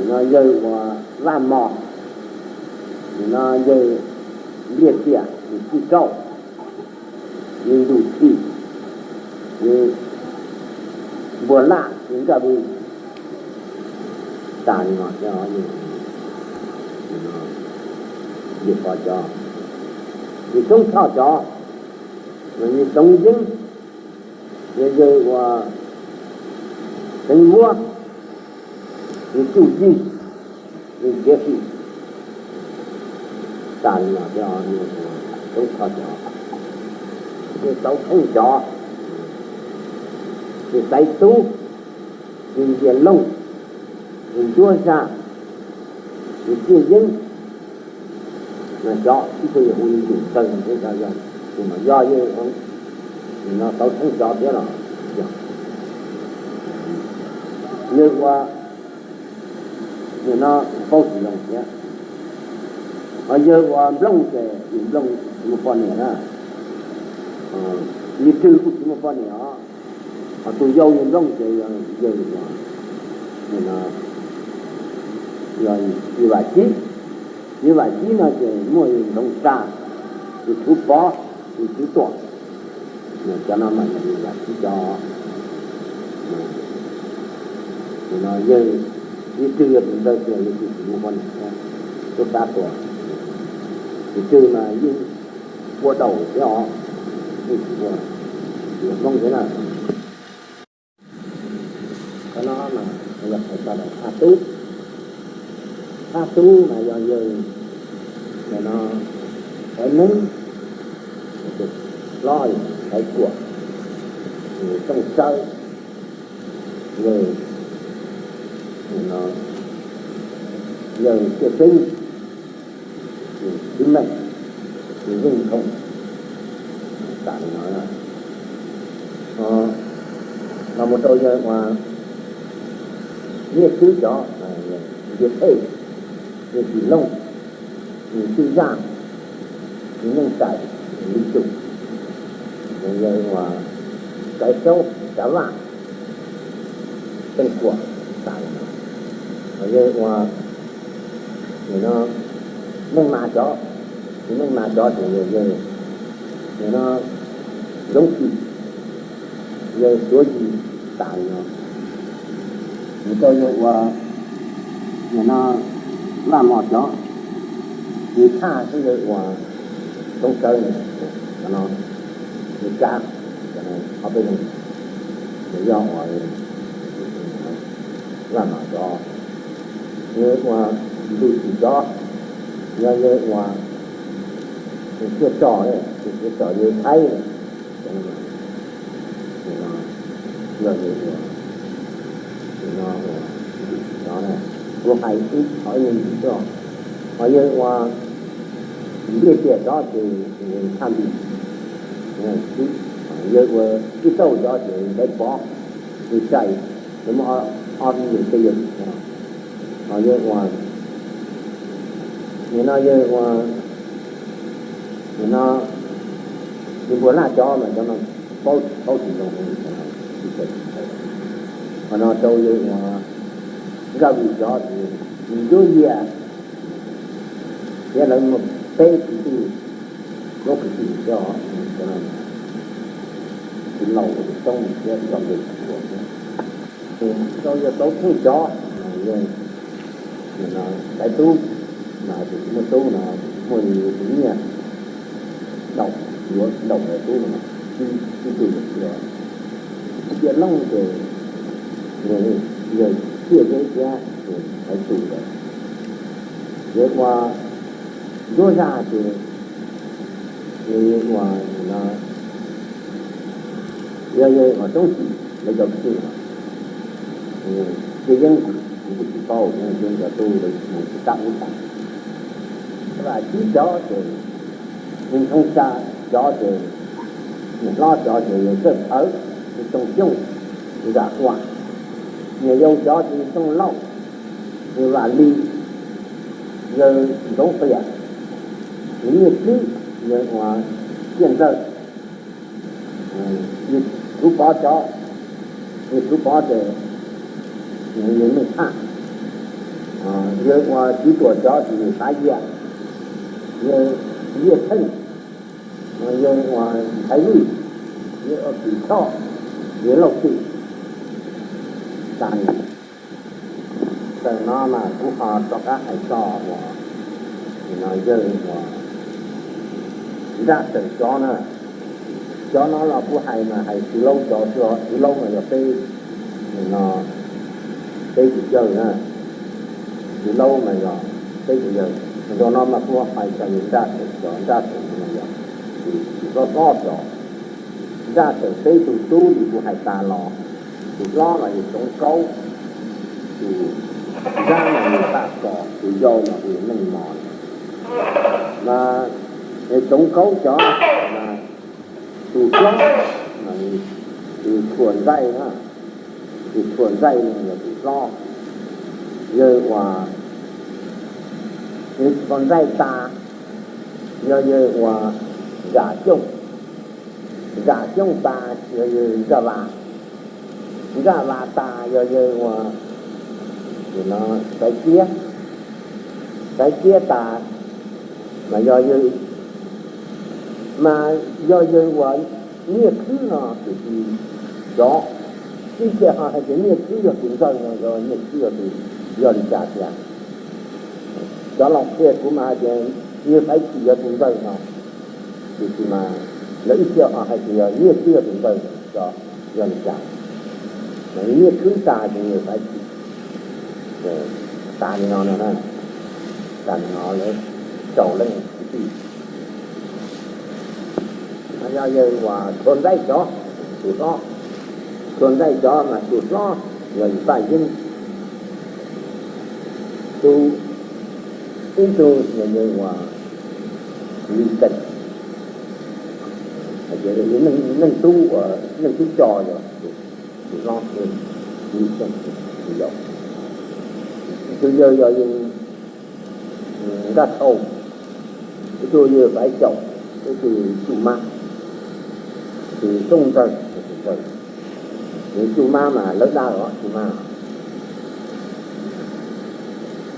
no yawg ua Vaj Mos, no yawg Npliaj Tiam, yawg Txij Rauj, yawg Ntuj Chim, yawg Npuag Laj, yawg Nkaj Vwj, tas li no thiab. Yawg Pov cov, yawg Xyoob Tshoj cov, yawg Toov Yeeb, yawg, yawg ua Xeev Vuab, yawg Tsuj Yij, yawg Nkiav Fim, Tas li no thiab, roob Thoj Cov, ces Tauv Thoob Cov, ces Xaiv Tub, ces Ntias Looj, ces Ncuab Zaj, ces Txiaj Yeeb, no cov ib tug yog hu li Ntum Tawg thiab cov yog, ces no yog yawg, no Tauv Thoob Cov thiab los yog yawg ua, nim no Paub Tsis Loos thiab. Ho yawg ua Nplooj ces yawg Nplooj tsis muaj poj niam na, yawg Rwg kuj tsis muaj poj niam os. Ho tus yau yawg Nplooj ces yog yawg, yawg Vam Cib. Yawg Vam Cib no ces muaj yawg Ntxoov Tsa, yawg Txhuv Pov, yawg Txwv Tuam. Cov no mas yog yawg Vam Cib cov. Nim no yawg, yawg Rwg yog tus ntawd tias yawg Rwg tsis muaj poj niam thiab, tub tab tua. Yawg Rwg mas yeej ua daus thiab os, yeej tsis ua, tsis ua Hmoob thiab na. Qhov no mas yog qhov tau Thaj Tub. Thaj Tub mas yog yawg, nim no Thaiv Neeb, hlob Thaiv Kuam, Tooj Sawb, yawg, nim no yawg Txiaj Xeeb, Xwb Meej, Xwb Veej Thoom, tas li no. Los mus rau yawg uas Nyiaj Tswb cov, Ntias Thej, Nyiaj Tsis Looj, Nyiaj Tswb Zaj, Nyiaj Neej Tais, Li Tsum, yawg uas Tsaiv Saub, Tsav Vaj, Teej Kuam, tas li no. Yawg uas, nim no Neej Mas cov, Neej Mas cov ces yawg, nim no Zoov Tsim, yawg Suav Yis, tas li no. Mus rau yawg uas, nim no Vaj Mos cov, yawg Thaj thiab yawg uas Toob Sawb, cov no, yawg Tsab, ob peb leeg, yog uas Vaj Mos cov, yawg uas Ntuj Tsim cov, yog yawg uas Txiaj Tsom, Txiaj Tsom yawg Thaib, yog yawg uas, nim no, kuv hais ib qhov ib yam li cov, ho yawg uas Npliaj Tiam cov ces Thaj Npis, yawg uas Txij Tauj cov ces Nplhaib Pov, yawg Tsaij, lawv muaj ob peb yawg, ho yawg uas, nim no yawg uas, nim no yawg Npuag Laj cov mas cov no paub, paub tsis zoo, qhov no rau yawg uas Nkaj Vwm cov ces Ncuab Yias, thiab lawv muaj peb kwv tij, plaub kwv tij thiab os, cov no tsis laus tus toob thiab cov ntawd tsis ua thiab. Rau yawg Tauv Thoob cov, yawg, nim no Xaiv Tub, mas tus tsis muaj tub no, muaj tus nyiaj daum, yuav daum ntawd tub no, ib tug yawg Ntias Looj ces yawg Txiaj Yeeb thiab ces Xaiv Tub ntawd. Yawg uas Ncuab Zaj ces yawg uas, nim no yog yawg uas Roob Tsim lawv cov kwv tij. Txiaj Yeeb kuv kuj tsis paub, Yeeb cov tub lawv mus tsis tau ub tag. Vam Cib cov ces, Ntxhoo Tsa cov ces, niam hlob cov ces yawg Txawj Thawv, yawg Tooj Xyooj, yawg Zam Huam, niam yau cov ces yawg Tooj Lauj, yawg Vam Lis, yawg Ntxoov Qias, yawg Nyiaj Tswb, yawg uas Txiaj Ntxawg, yawg Txhuv Pov cov, yawg Txhuv Pov ces yawg Neej Thaj, yawg uas Txiv Tuam cov ces yawg Xav Yias, yawg Liaj Theej, yawg uas Nthaiv Vwj, yawg Kim Choj, yawg Lauj Twm, tas li. Taws no mas kuv ho rov qab hais txog uas, nim no yawg uas Nraj Tawm cov na. Cov no los kuv hais mas hais Txiv Laub cov xwb, Txiv Laub mas yog peb, nim no peb tus yawg na. Txiv Laub mas yog peb tus yawg. Zaum no mas kuv hais txog yus Nraj Xeem cov, Nraj Xeem no yog tus hlob hlob cov. Nraj Xeem peb tug tub li kuv hais tas los, tus hlob los yog Txoov Kaub, tus nrab los yog Paj Kos, tus yau los yog Neej Mos. Mas Txoov Kaub cov mas tus hlob, tus Tshua Ntxaij na, tus Tshua Ntxaij no yog tus hlob, yawg uas, yawg Tshua Ntxaij tas, yog yawg uas Zam Xyooj, Zam Xyooj tas yog yawg Nraj Vas, Nraj Vas tas yog yawg uas Xaiv Ciab, Xaiv Ciab tas mas yog yawg, mas yog yawg uas Nyiaj Khwb no tiam sis cov, ib txhia ho hais tias Nyiaj Khwb yog tus ntxawg no, yog Nyiaj Khwb yog tus, yog li cas tias, cov los qhia kuv mas hais tias yawg Xaiv Chim yog tus ntxawg no, tiam sis mas lawv ib txhia ho hais tias yog Nyiaj Khwb yog tus ntxawg no, yog li cas, mas Nyiaj Khwb tas ces yawg Xaiv Chim. Tas li no no na, tas li no lawv rau leej kwv tij. Yog yawg uas Tshua Ntxaij cov, tus hlob, Tshua Ntxaij cov mas tus hlob yog Paj Yeeb, tus, ib tug yog yawg uas Lis Xeem, Neej Tub, Neej Tub Co yog tus hlob, Lis Xeem tus yau, tus yawg yog yawg Nkaj Thau, ib tug yawg Faiv Caum, ib tug Tsuj Mab, tus Xyoob Ntxawg, tus Tsuj Mab mas lawv dab los Tsuj Mab.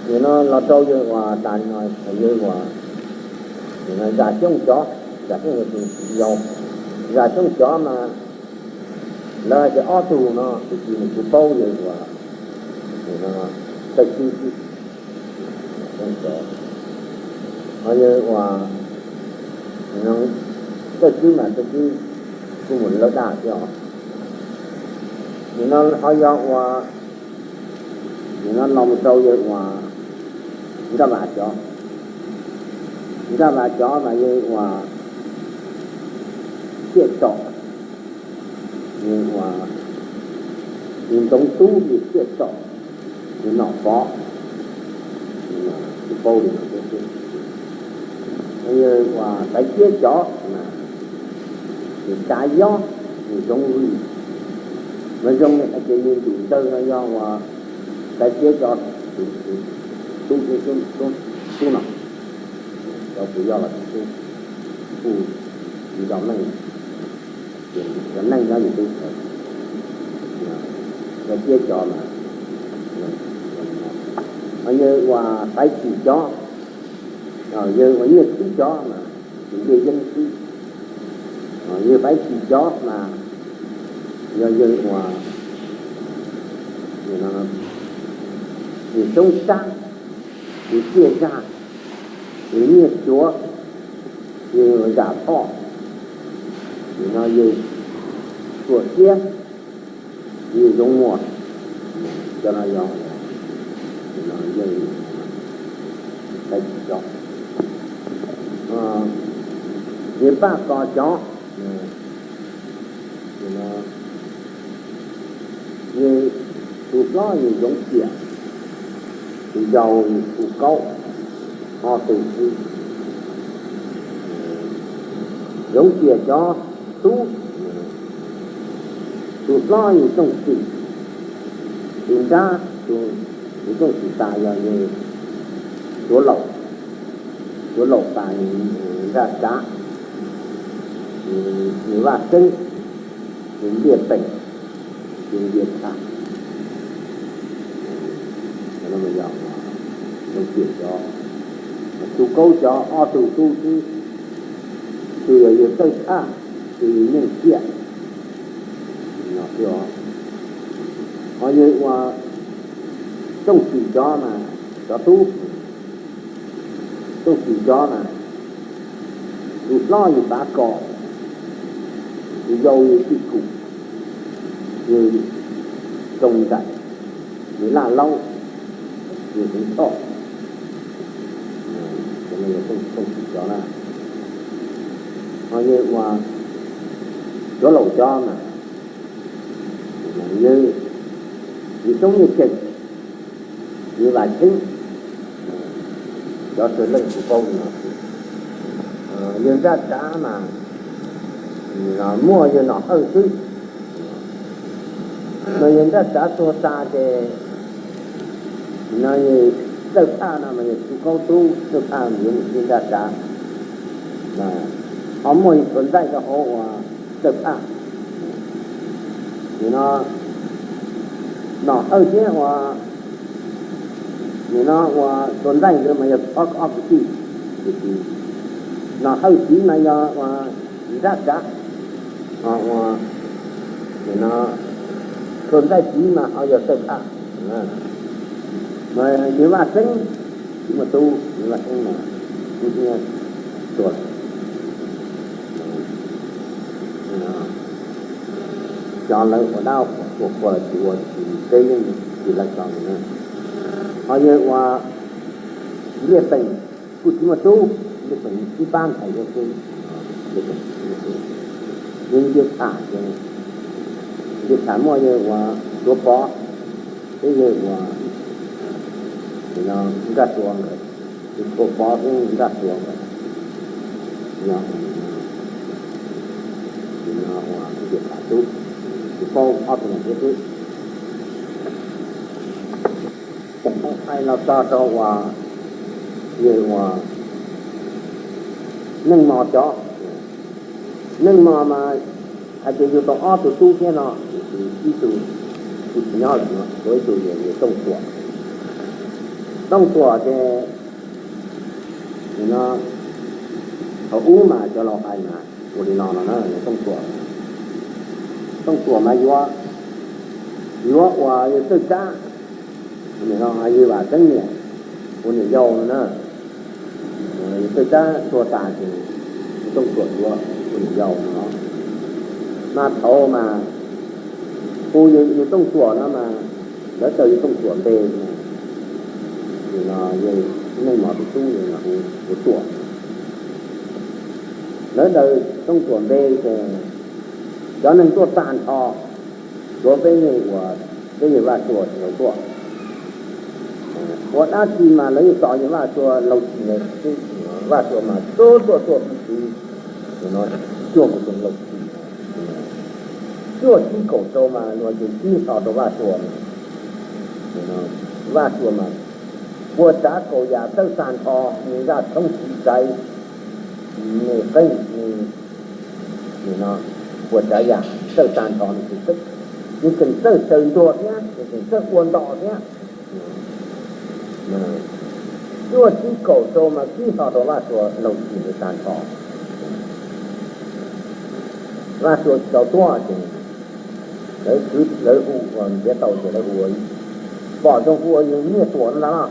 Nim no los rau yawg uas tas li no, yawg uas Zam Xyoob cov, Zam Xyoob yog tus yau, Zam Xyoob cov mas lawv hais tias ob tug no tiam sis nws kuj paub yawg uas Txawj Tswb xwb. Ho yawg uas Txawj Tswb mas Txawj Tswb kuj mus lawv dab thiab os. Nim no ho yog uas, nim no los mus rau yawg uas Nraj Vas cov, Nraj Vas cov mas yawg uas Tiaj Tsom, yawg uas, yawg Ntxoov Tub, yawg Tiaj Tsom, yawg Nom Pov, kuj paub li no thiab. Yawg uas Faiv Ciab cov mas yawg Tsav Yob, yawg Zoov Vwj, mas zoo li hais tias yawg Ntum Ntxawg no yog uas Faiv Ciab cov tus tub, tub no, cov kuj yog los tus tub, kuj yog neej, cov neej nyob yus teb chaws, Faiv Ciab cov mas, ho yawg uas Faiv Tsim cov, yawg uas Nyiaj Khwb cov mas tus ntiaj yeeb xwb. Yawg Faiv Tsim cov mas yog yawg uas, yawg Xyoob Sab, yawg Tiaj Zaj, yawg Nyiaj Cuav, yawg Zam Thoj, nim no yawg Txuas Siab, yawg Zoov Muas, cov no yog, nim no yawg Faiv Tsim cov. Yawg Paj Kos cov, nim no yawg tus hlob yawg Zoov Ciam, tus yau yawg Txuj Kaub, ob tug xwb. Zoov Ciam cov tub, tus hlob yawg Tooj Xwm, tus nrab, tus, yawg Tooj Xwm tas yog yawg Tuav Laum, Tuav Laum tas yawg Nraj Tsav, yawg Vaj Xeeb, yawg Ntiaj Peem, yawg Ntiaj Tshaj. Zoov Ciam cov, Txuj Kaub cov ob tug tub xwb, tus yog yawg Txawj Tshaj, tus yawg Nyeej Ciaj. Ho yawg uas Tooj Xwm cov mas cov tub, Tooj Xwm cov mas tus hlob yawg Pav Kos, tus yau yawg Tij Kum, yawg Zoo Nraim, yawg Laj Laub, yawg Xeev Thoj, Yog Tooj Txwm cov na, ho yog uas Suav Laus cov mas yog Yawg Toob Nyiaj Ceem, Yawg Vam Cheeb, cov Suav Leej Txwv Paub no. Yawg Nraj Tsav mas muaj yawg Nom Hawj xwb, mas yawg Nraj Tsav tuag tas ces no yawg Txawj Phaj no mas yawg Txwv Qaub tub, Txawj Phaj mas yawg Nraj Tsav, ho muaj yawg Txhuas Ntxaij rau hauv uas Txawj Phaj. Nim no Nom Hawj thiab uas nim no uas Txhuas Ntxaij nkawd mas yog ob, ob kwv tij, Nom Hawj txiv mas yog uas Nraj Tsav, ho uas nim no Txhuas Ntxaij txiv mas ho yog Txawj Phaj. Mas yawg Vaj Xeeb, txiv muaj tub, yawg Vaj Xeeb mas tub thiab tuag lawm. Cov lawv ua dab ua qhua tsis ua tsis teb yeej tsis laij tso na. Ho yawg uas Npliaj Peem kuj tsis muaj tub, Npliaj Peem ib pab ntxhais thiab xwb, yawg Npias Tham ces, Npias Tham muaj yawg uas Suav Pov thiab yawg uas Nraj Suav nkawd, Suav Pov thiab Nraj Suav nkawd, no, no uas Npias Tham tub, tsis paub ob tug no thiab xwb. Hais los txog rau uas yawg uas Neej Mos cov, Neej Mos mas hais tias yug tau ob tug tub thiab no, ib tug kuj tsis nyob lawm no, ua ib tug yog Tooj Tuam. Tooj Tuam ces no thaum ub mas cov laus hais mas ua li no no na, Tooj Tuam, Tooj Tuam mas yuav, yuav uas yawg Txawj Tsab, no yawg Vam Xeeb niam, ua niam yau no na. Yawg Txawj Tsab tuag tas ces yawg Tooj Tuam yuav ua niam yau no. Mas thaum mas hu yawg Tooj Tuam no mas lawv daws yawg Tooj Tuam npe, no yawg Neej Mos tus tub hu Tuam. Lawv daws Tooj Tuam npe ces cov neeg tuaj tag nrho, tsuav peb yawg uas, peb yawg Vaj Tsua tsis tau tuaj. Ua dab tsi mas lawv yeej tos yawg Vaj Tsua laug txim xwb. Vaj Tsua mas tuaj tuaj tuaj txij txwv, no cuaj kaum tawm laug txim, cuaj tsib kaum rau mas luag ces tib nto rau Vaj Tsua. Vaj Tsua mas puas tsav kaum yam txawj tag nrho, nws zaj tshoob txiv xaiv, nws qeej, nws, no puas tsav yam txawj tag nrho, nws tseem txawj raws nruag thiab, nws tseem txawj ua nto thiab. Cuaj tsib kaum rau mas tib nto rau Vaj Tsua laug txim tag nrho. Vaj Tsua tsis tau tuaj ces lawv, lawv hu, ntiav tau ces lawv hu, pom zoo hu ua yawg Nyiaj Tuam no ntag no.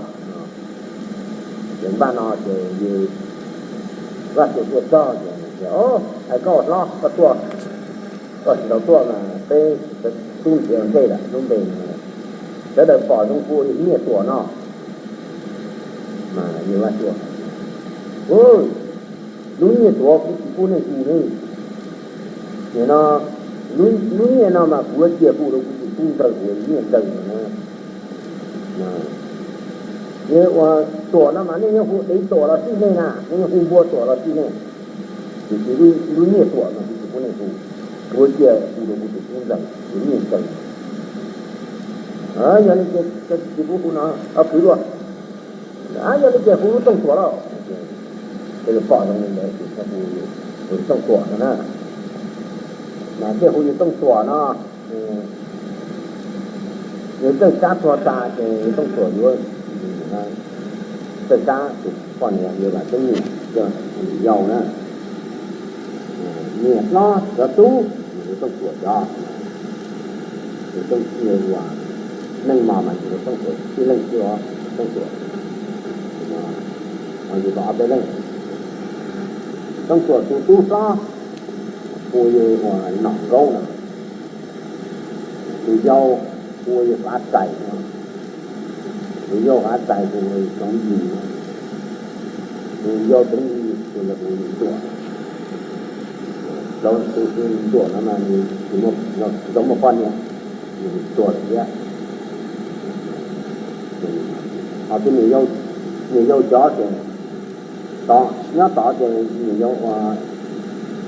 Ces npaj no ces yawg Vaj Tsua tuaj txog ces, hais koj hlob koj tuaj, koj tsis tau tuaj mas peb tub nrhiav ua ntej lawm lub npe, sawv daws pom zoo hu ua yawg Nyiaj Tuam no. Mas yawg Vaj Tsua, lub Nyiaj Tuam kuv tsis pub nej hu ne. Nim no lub Nyiaj no mas kuv yuav cia hu rau kuv tus tub ntxawg, kuv Nyiaj Ntxawg no na. Yog ua Tuam no mas nej yeej hu Dev Tuam los xij nej na, nej yeej hu Npua Tuam los xij nej. Tiam sis lub Nyiaj Tuam no kuv tsis pub nej hu, kuv yuav cia hu rau kuv tus tub ntxawg, kuv Nyiaj Ntxawg. Yog li ces koj tsis pub hu no, kwv dua. Yog li ces hu lub Tooj Tuam lauj. Ces pom zoo li ntawd ces hu Tooj Tuam no na. Mas thiaj hu yawg Tooj Tuam no. Yawg Txawj Tsab tuag tas ces yawg Tooj Tuam yuav Txawj Tsab tus poj niam yawg Vam Xeeb niam, yawg yau na. Niam hlob cov tub, yawg Tooj Tuam cov, yawg Tooj Tuam, Neej Mos mas yawg Tooj Tuam tib leeg xwb os, Tooj Tuam, yawg tau ob peb leeg. Tooj Tuam tus tub hlob hu yawg Nom Nkaub no, tus yau hu yawg Fav Txais no, tus yau Fav Txais hu Xyoov Yis no, Nws yau Txoov Lis tus yog tus ntuam, tus ntuam no mas nws tsis tau muaj poj niam, nws tuag thiab. Ho tus niam yau cov ces tod, nyob tod ces niam yau ua,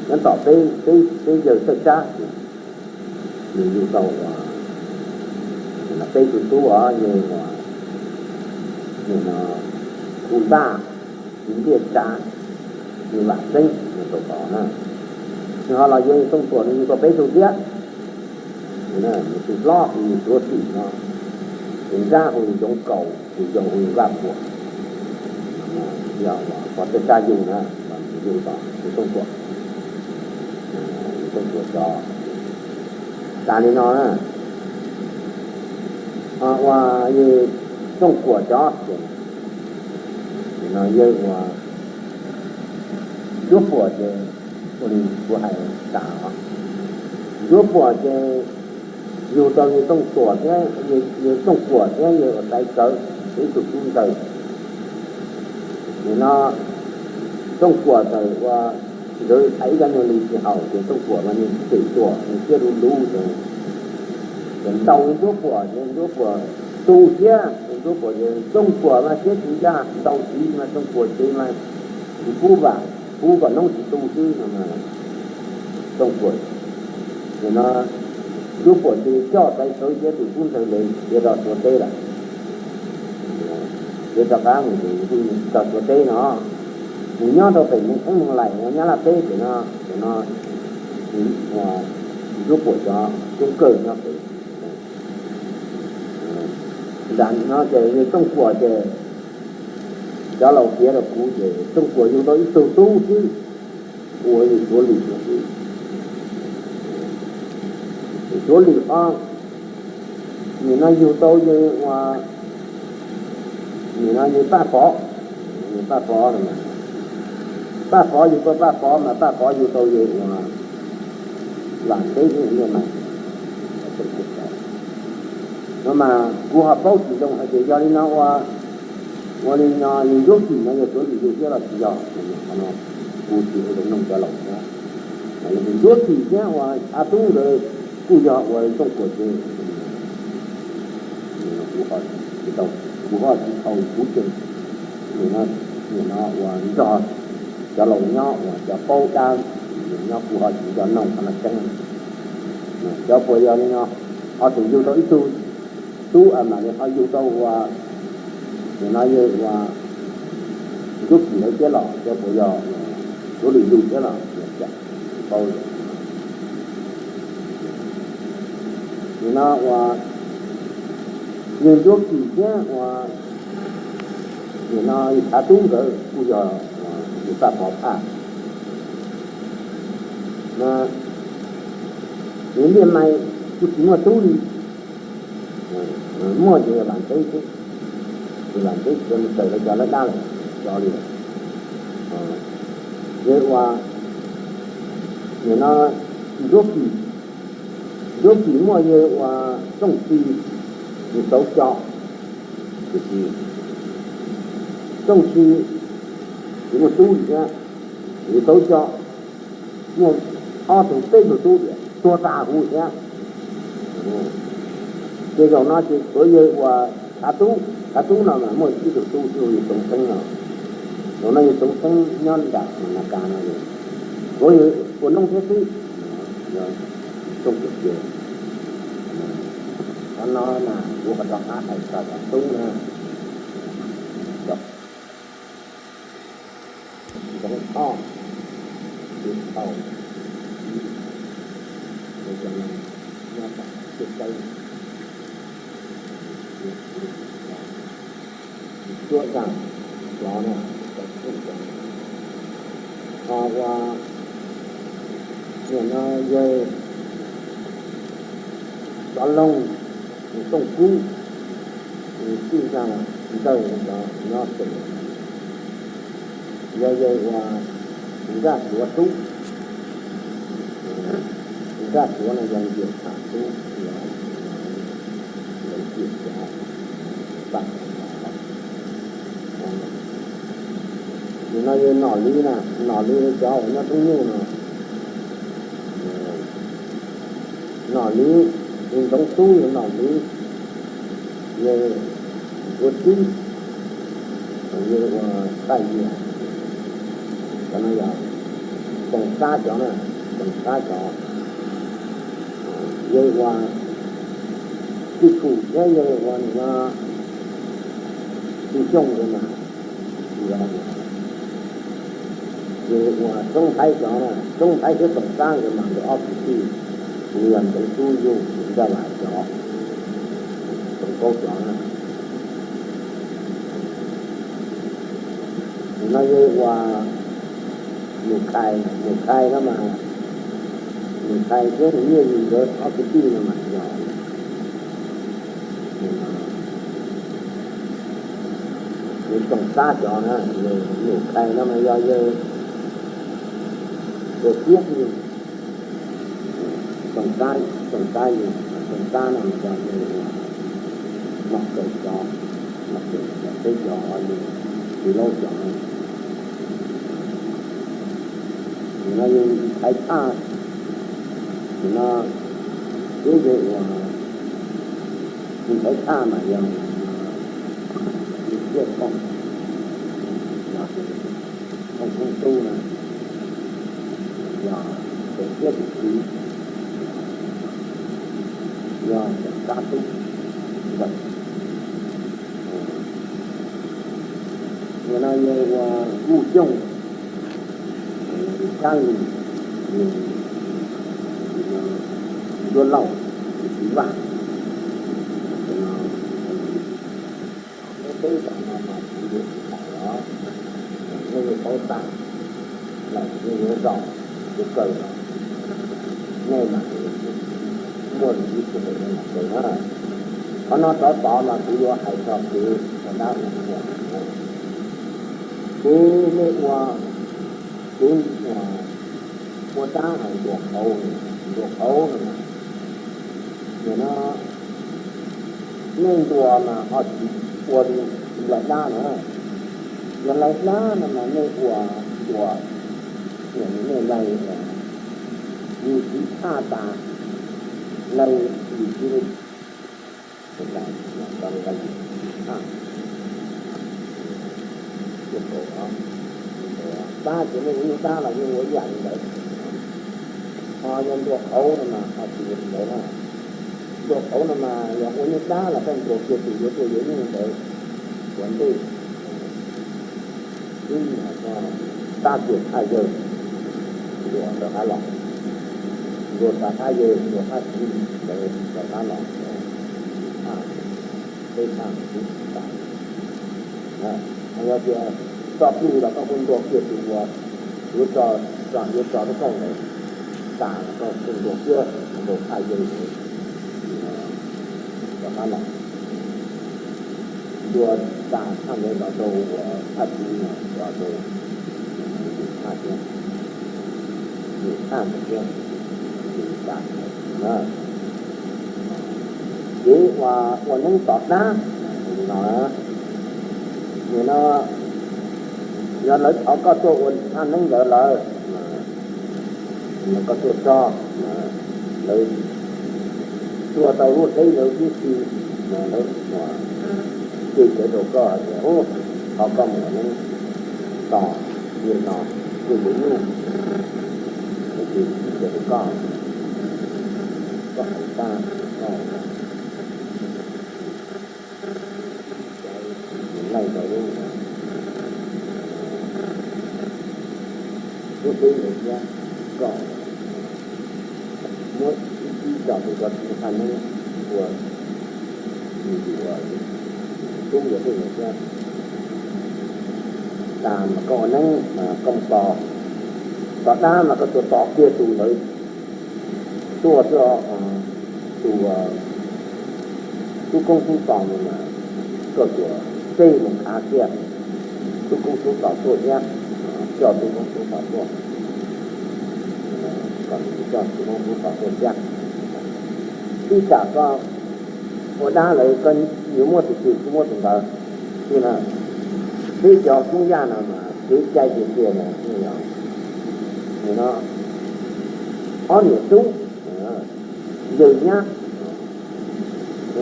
nyob tom peb, peb, peb yawg Txawj Tsab ces nws yug tau ua peb tus tub os, yawg ua, yawg no Khu Ntaj, Npliaj Tsav, yawg Vam Xeeb, nws tau tod na. Nws ho los yawg Tooj Tuam nws yug tau peb tug thiab. Nws tus hlob hu Tuav Xwm no, tus nrab hu Yoov Kaus, tus yau hu Vaj Puam. Yog pog Txawj Tsab yug na, yug tom yawg Tooj Tuam, yawg Tooj Tuam cov. Tas li no na. Ho ua yawg Tooj Kuam cov ces, no yawg ua Ntsuab Puam ces, ua li kuv hais tas os, Ntsuab Puam ces yug tau yawg Tooj Tuam thiab, yawg Tooj Kuam thiab yawg Ua Xaiv Kawv ib tug tub ntxawg. Nim no Tooj Kuam txawm ua, nkawd hais ib co nyuag lus tsis haum ces Tooj Kuam mas nws cem Tuam nws siab luv luv ces, ces ntaus Ntsuab Puam ces Ntsuab Puam tu siab, Ntsuab Puam ces Tooj Kuam mas siab tsis ncaj, ntaus txiv mas Tooj Kuam ces mas tsis pub vam, pub kom noob tsis tu xwb no. Tooj Kuam, nim no Ntsuab Puam ces coj Xaiv Kawv thiab tus tub ntxawg Lees khiav rau Suav teb lawm. Khiav rov qab mus ces txog Suav teb no, mus nyob rau pem Moos Theeb Moos Laim no, Nyab Laj teb pem no, pem no, Ntsuab Puam cov tub kawg nyob pem. Nram no ces yawg Tooj Kuam ces cov laus piav rau kuv ces Tooj Kuam yug tau ib tug tub xwb, hu ua yawg Suav Lwm no xwb. Yawg Suav Lwm os, nim no yug tau yawg ua, nim no yawg Paj Pov, yawg Paj Pov no, Paj Pov yug tau Paj Pov mas Paj Pov yug tau yawg ua Vam Xeeb thiab Npliaj Mais no mas kuv ho paub tsis zoo hais tias yog li no ua, ua li no yawg Ntsuab Kim no yog Suav Lwm yug thiab los tsis yog, qhov no kuv tsis ua zoo noog cov laus thiab. Yawg Ntsuab Kim thiab ua Tshav Tub nkawd kuj yog ua Tooj Kuam ces, kuv ho tsis tau, kuv ho tsis tau kuv ces, nim no ua nrog cov laus nyob uas cov paub dab, nyob kuv ho tsis nco noog qhov no tseeb. Xyov puas yog li no, ho tseem yug tau ib tug tub mam li ho yug tau ua, nim no yawg ua Ntsuab Kim lawv thiab los xyov puas yog Suav Lwm yug thiab los tsis paub. Nim no ua yawg Ntsuab Kim thiab ua, nim no yawg Tshav Tub nkawd kuj yog yawg Paj Pov phaj. Yawg Npliaj Mais kuj tsis muaj tub li, muaj ces yawg Vam Xeeb xwb, yawg Vam Xeeb tawm rau cov lawv dab lawm, cov li lawm. Yawg ua, nim no Ntsuab Kim, Ntsuab Kim muaj yawg ua Tooj Txi, yawg Tauv Co, tiam sis Tooj Txi tsis muaj tub li thiab, yawg Tauv Co muaj ob tug peb tug tub tiam tuag tag huv thiab. Ces zaum no ces tshuav yawg ua Tshav Tub, Tshav Tub no mas muaj ib tug tub xwb yawg Txoov Xeeb no. Zaum no yawg Txoov Xeeb nyob nram Nas Kas no, tshuav yawg ua noob thiab xwb. Tsooj Kuam ces, qhov no mas kuv ho rov qab hais txog Tshav Tub na. Ntxoov Thoj, Ntxoov Thoj, nyob tom Tiaj Tawb, Cuab Zaj, Lov na, ho ua, nim no yawg Xov Loog, Tooj Kub, Cuab Zaj Ntxawg, nyob pem, yog yawg ua Zaj Suav tub, Zaj Suav no yog Npias Tham tub, yog Npias Tham, Paj Tham, yog Yawg Nom Lwv na, Nom Lwv cov uas nyob Tub Nyuj no, Nom Lwv, Ntxoov Tub yawg Nom Lwv, yawg Ntxhuav Tswb, yawg uas Taj Yias, cov no yog Txoos Xab cov na, Txoos Xab cov. Yawg uas Txij Kum thiab yawg uas nim no Txij Xyooj nkawd mas, yawg uas Xyoob Thaib cov na, Xyoob Thaib thiab Txoos Xab nkawd mas nkawd ob kwv tij, nws yog Ntxoov Tub yug Ntxawg Las cov, Txoos Kaub cov na. Nim no yawg uas Mus Khai, Mus Khai no mas, Mus Khai thiab nws Nyiaj Lis nkawd ob kwv tij no mas yog, yawg Txoos Xab cov na, Mus Khai no mas yog yawg Tuam Xiab yug, Txoos Xab, Txoos Xab yug, Txoos Xab no mas yog yawg Nom Kaws cov, Nom Kaws cov peb cov yawg Txiv Laub cov. Nim no yawg Thaiv Tshaj, nim no thiab yawg uas, yawg Thaiv Tshaj mas yog Lis Ciaj Thooj, yog Thooj Koob Tub na, yog Tuam Xiab tus kwv, yog Txoos Xab tub ntxawg. Nim no yawg uas Kuj Xyooj, Kab Lis, Ncuab Lauj, Txiv Vaj. Neb peb cov no mas kuv yuav tsis hais los, nej yuav paub tag, lawm nej yuav zos yuav kawg los, nej mas muaj lus ib txhia ntawm nej los kawg na. Qhov no rov tod mas kuv yuav hais txog kev ua dab ua qhuas. Kev nej ua, kev ua dab hais ntuas qauv, ntuas qauv no, nim no nej ntuas mas ho tsis ua li lawv dab na. Yog lawv dab no mas nej ua ntuas, nej lawv, yus tsis tshaj tas, lawv yus tsis li, dab ces nej ua nyuj dab los yeej ua ib yam li ntawd. Ho yog ntuas qauv no mas ho tsis ua li ntawd na. Ntuas qauv no mas yog ua nyuj dab los koj ntuas kiag tus yuav tuaj yuav nyuj ntawd ua ntej. Ib yam no, tab kiag thaj yawg, ntuas rov qab los, ntuas rov qab yawg, ntuas thaj txiv ntawd rov qab los, thaj, peb thaj xwb tas. Yog tias tso plig los koj kuj ntuas kiag tus uas yuav tso, yuav tso rau koj ntawd, tas los koj kuj ntuas kiag ntuas thaj yawg ntawd rov qab los. Ntuas tas thaj ntawd los rau uas thaj txiv no los rau thaj thiab, thaj ntawd thiab, tas na. Kev ua, ua neeb tom dab no, nim no yog lawv thov koj tuaj ua thaj neeb ntawd lawm, koj tuaj tso, lawv tuaj tau lub deb ntawd tib si, lawv ua, ces cawv rau koj tias, thov koj mus ua neeb tom ntawm no, tuaj yuav nyuj, ces tib cawv rau koj, koj hais tag, koj laij rau lub, lub deb ntawd thiab, koj muab ib tib tso rau koj tus thaj neeb ua, ua tub ua dej ntawd thiab. Tas mas koj ua neeb mas koj mus tos, tos dab mas koj tsuas tos kiag tus ntawd tuaj xwb os. Tus tub koob tub tos ntawd mas koj tsuas txij mus khav kiag tub koob tub tos tuaj thiab, coj tub koob tub tos tuaj, kom nws coj tub koob tub tos tuaj thiab. Ib tsam koj ua dab lawm koj yuav muab tus twg kuj muab tus ntawd xwb na. Peb cov Hmoob Yaj no mas Kev cai tiag tiag no, no, ob niam tub, yawg nyab,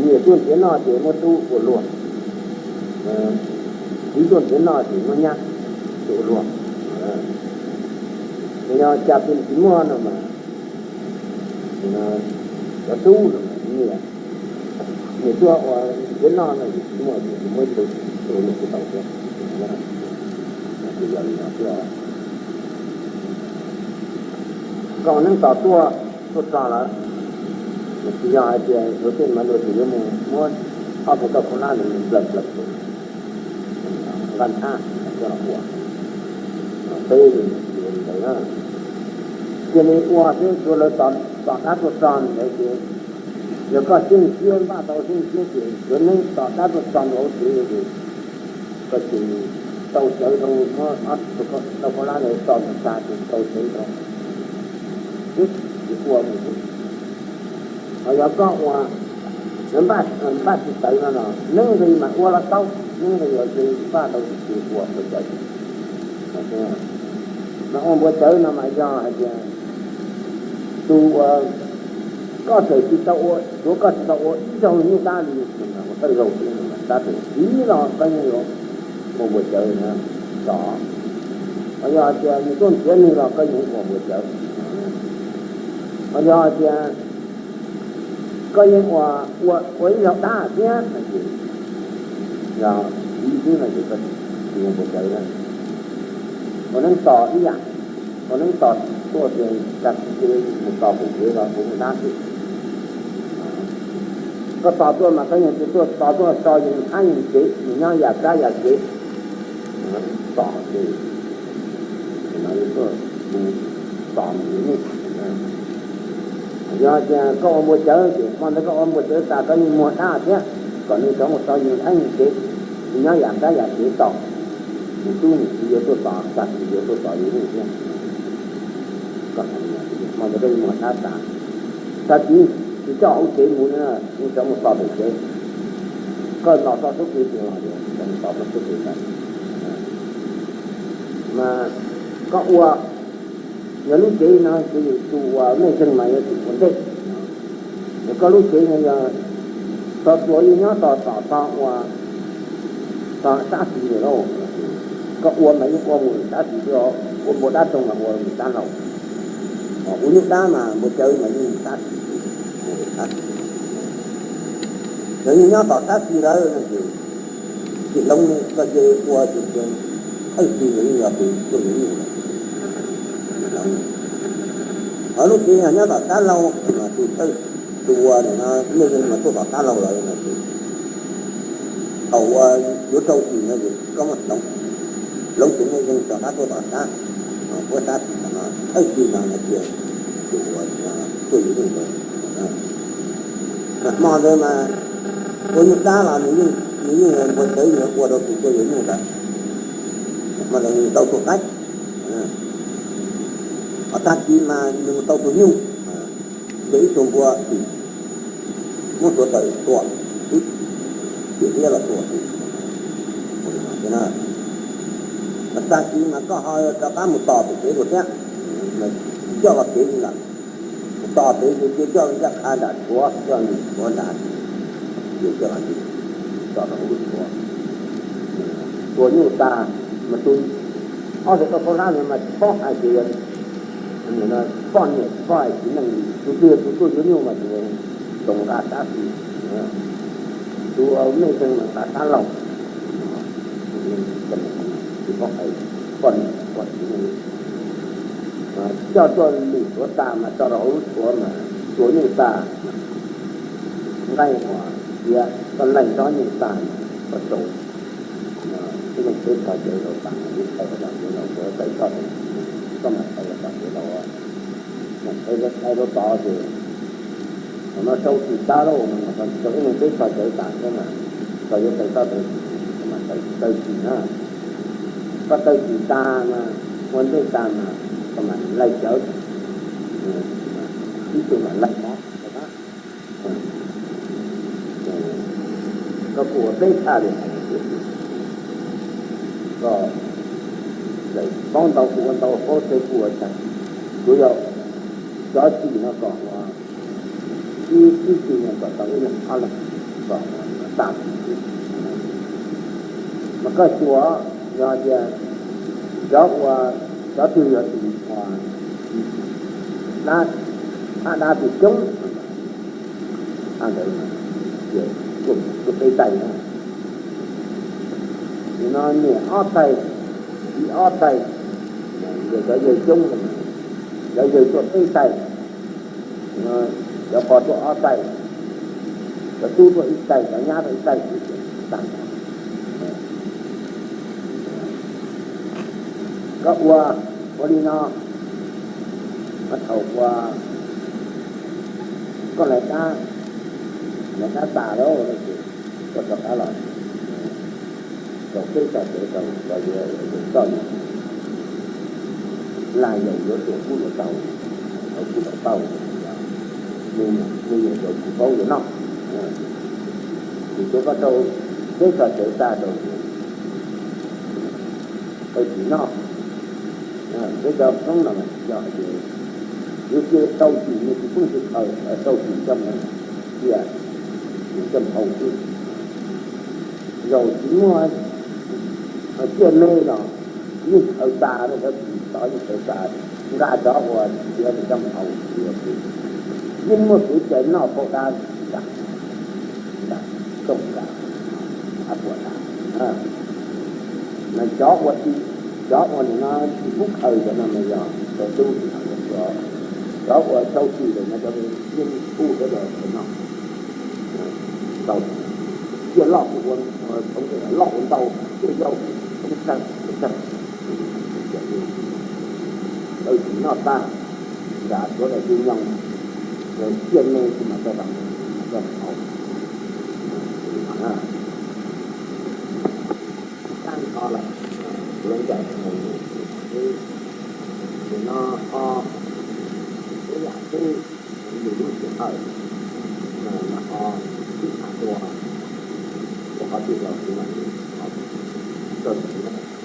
niam tuaj nrhiav noj ces muab tub ua luag, txiv tuaj nrhiav noj ces muab nyab ua luag. Yog cas pes tsis muaj no mas cov tub no mas niam, niam tuaj ua nrhiav noj no ces tsis muaj ces muab ib tug ua luag tsis tau thiab. Ces yog li no xwb os. Koj ua neeb tos tuaj, tuaj txog lawm, tsis yog hais tias luag tej mas luag tseem yuav mus muab ob puas kauj khaub hlab ntawd nplawm nplawm nqaj nthab coj los ua. Peb ua li ntawd na, cia li ua xwb, tsuav lawv tos dab tuaj txog ntawd ces yog koj xyeej siab npaj tau xyeej siab ces yuav neeb tos dab tuaj txog ntua hauv tsev ces koj ces tau cawv rau, muab ob tug kauj khaub hlab ntawd tso mus tsa ces tau cawv rau, ces ua mus. Ho yog koj ua, yog npaj tsis tawv no los neeb nqis mas ua los tau, neeb nqis los cia li npaj tau tus ua npua cawv. Mas ua npua cawv no mas yog hais tias tus uas koj txawm tsis tau ua, tsuav koj tsis tau ua ib zaug nyuj dab li, ua thawj zaug xwb, dab tsi los koj yeej yuav ua npua cawv los. Ho yog hais tias nws tuaj nrhiav nws los koj yeej ua npua cawv. Ho yog hais tias koj yeej ua, ua ib zaug dab thiab no ces, yog ib xwb no ces koj tsis ua npua cawv na. Ua neeb tos ib yam, ua neeb tos tuaj ces tag kis cia li mus tos pem kev los kuv mus dab xwb. Koj tos tuaj mas koj yeej cia tuaj tos tuaj so yus thab yus kev, yus nyob yam kab yam kev, tos ces tuaj tos mus yuav nyuj. Yog tias koj ua npua cawv ces hmo ntawd koj ua npua cawv tas koj yeej muag dab thiab, kom nws rov mus so yus thab yus kev, yus nyob yam kab yam kev tos, nws tub nws txiv yuav tuaj tos, tag kis yuav tuaj tos yuav nyuj thiab. Hmo ntawd koj yeej muag dab tas, tag kis tsis coj hauv tsev mus li, yeej rov mus tos pem kev. Koj los txog suab kev ces los, tos txog suab kev tas. Mas koj ua, yog lub cev no ces tus uas mej zeeg mas yuav tsum ua ntej. Yog koj lub cev no yog txog tsuas yeej nyob tos tom tog ua tog sab xis lawm lauj, koj ua mas yeej ua mus sab xis xwb os, ua npua dab roog mas ua mus sab laug, ua nyuj dab mas npua cawv mas yeej sab xis, ua sab xis. Yog yeej nyob tom sab xis lawm no ces tsis hloov li, koj cia li ua ces thawj xis los yeej yog tus tuaj yuav nyuj lawm. Ho lub cev yog nyob tom sab laug, tus thawj, tus uas mej zeeg mas tuaj tom sab laug lawm no ces thaum uas yuav rau xis no ces koj muab hloov, hloov tus mej zeeg rov qab tuaj tom sab, puab sab xis no, thawj xis no no ces tus uas tuaj yuav nyuj ntawd. Mas hmo ntawd mas ua nyuj dab los nws yeej npua cawv nws ua rau tus tuaj yuav nyuj ntawd, hmo ntawd nws tau tus qaib, ho tag kis mas nws tau tus nyuj, ntes ib tug npua xwm, muab suav tawm tua, tiam liab los tua. Mas tag kis mas koj ho rov qab mus tos pem kev dua thiab, coj los kev li lawm. Mus tos pem ces cia coj ncaj qha nram tshuav, coj ntim tshuav nrad, ces coj los ntim, tso rau hauv lub tshuav. Tua nyuj tas mas tus, ob tug kauj khaub hlab ntawd mas tsis paub hais tias yog poj niam tsis paub hais txiv neej li, tus twg yog tus tuaj yuav nyuj mas tus ntoo nqa sab xis, tus mej zeeg mas nqa sab laug. Tsis paub hais poj niam tsis paub hais txiv neej li. Coj tuaj ntim tshuav tas mas tso rau hauv lub tshuav mas tua nyuj tas, nqaij uas tiav koj laij tsob nyuj tas mas koj rau ib leeg peb txhos cawv rau tas, txhais rau tom kev los, txhais toj, koj mam txhais rau tom kev los, txhais rau tod ces thaum no sau tsis tab lauj, tau ib leeg peb txhos cawv tas thiab mas, koj yuav txhais toj tau, koj mam taw tsis na. Koj taw tsis tas mas, ua ntej tas mas koj mam laij cawv, ib tug mam laij mov rau qab. Koj kuj ua peb tshaj li, koj paub ntau kuv ua ntau, paub tsawg kuv ua tsawg. Kuv yog cov tsis no kom ua ib ib tsis no kom tau ib leeg ob leeg kom ua tag tsis tsis. Mas koj xyuas yog tias cov ua, cov twg yog tus ua dab, dab dab tus coob, ntawd ces tuaj peb taig na. Nim no niam ob taig, txiv ob taig, cov yawg coob, cov yawg tuaj peb taig, cov pog tuaj ob taig, cov tub tuaj ib taig, cov nyab tuaj ib taig, tag. Koj ua, ua li no, thaum ua koj lawv dab, lawv dab tas lawm, koj rov qab los rau peb txog tsev rau, rau yuav ua tus txoj lus, laj yog yuav tua kub tua tau, tau kub tau tau, me nyuam rau kuv paub yuav noj. Kuv cov koj rau peb txog tsev tag rau, tau tsis noj. Peb cov Hmoob no mas yog hais tias yuav cia tau tsis, nws tsis pheej tsis khaws, tau tsis coj mus cia, nws coj mus hau xwb. Zaum tsis muaj tsiaj me los yeej khaws tas, cov tsis tau yeej khaws tas, nqa cov uas txiav nws coj mus hau, yeej muaj kev cai noj phau dab nram, nram rooj nram av puam nram. Mas cov ua tsis, cov uas nim no tsis pub khaws cov no mas yog cov tub, cov, cov uas tau tsis lawm no cov yeej pub cov no noj. Tau, tsiaj loj kuj ua, loj ua ntau, tsiaj yau kuj tsawg tsawg. Tau tsis noj tag, nram suav daws tsis nyoog, tsiaj me kuj mas tau, mas tau hau. Tag nrho lawm, kuv lub ncaim mus, nim no ho ib yam twg yus lub sij hawm, mas ho sib tham dua, ua qhov twg los kuv mam li ho tso rau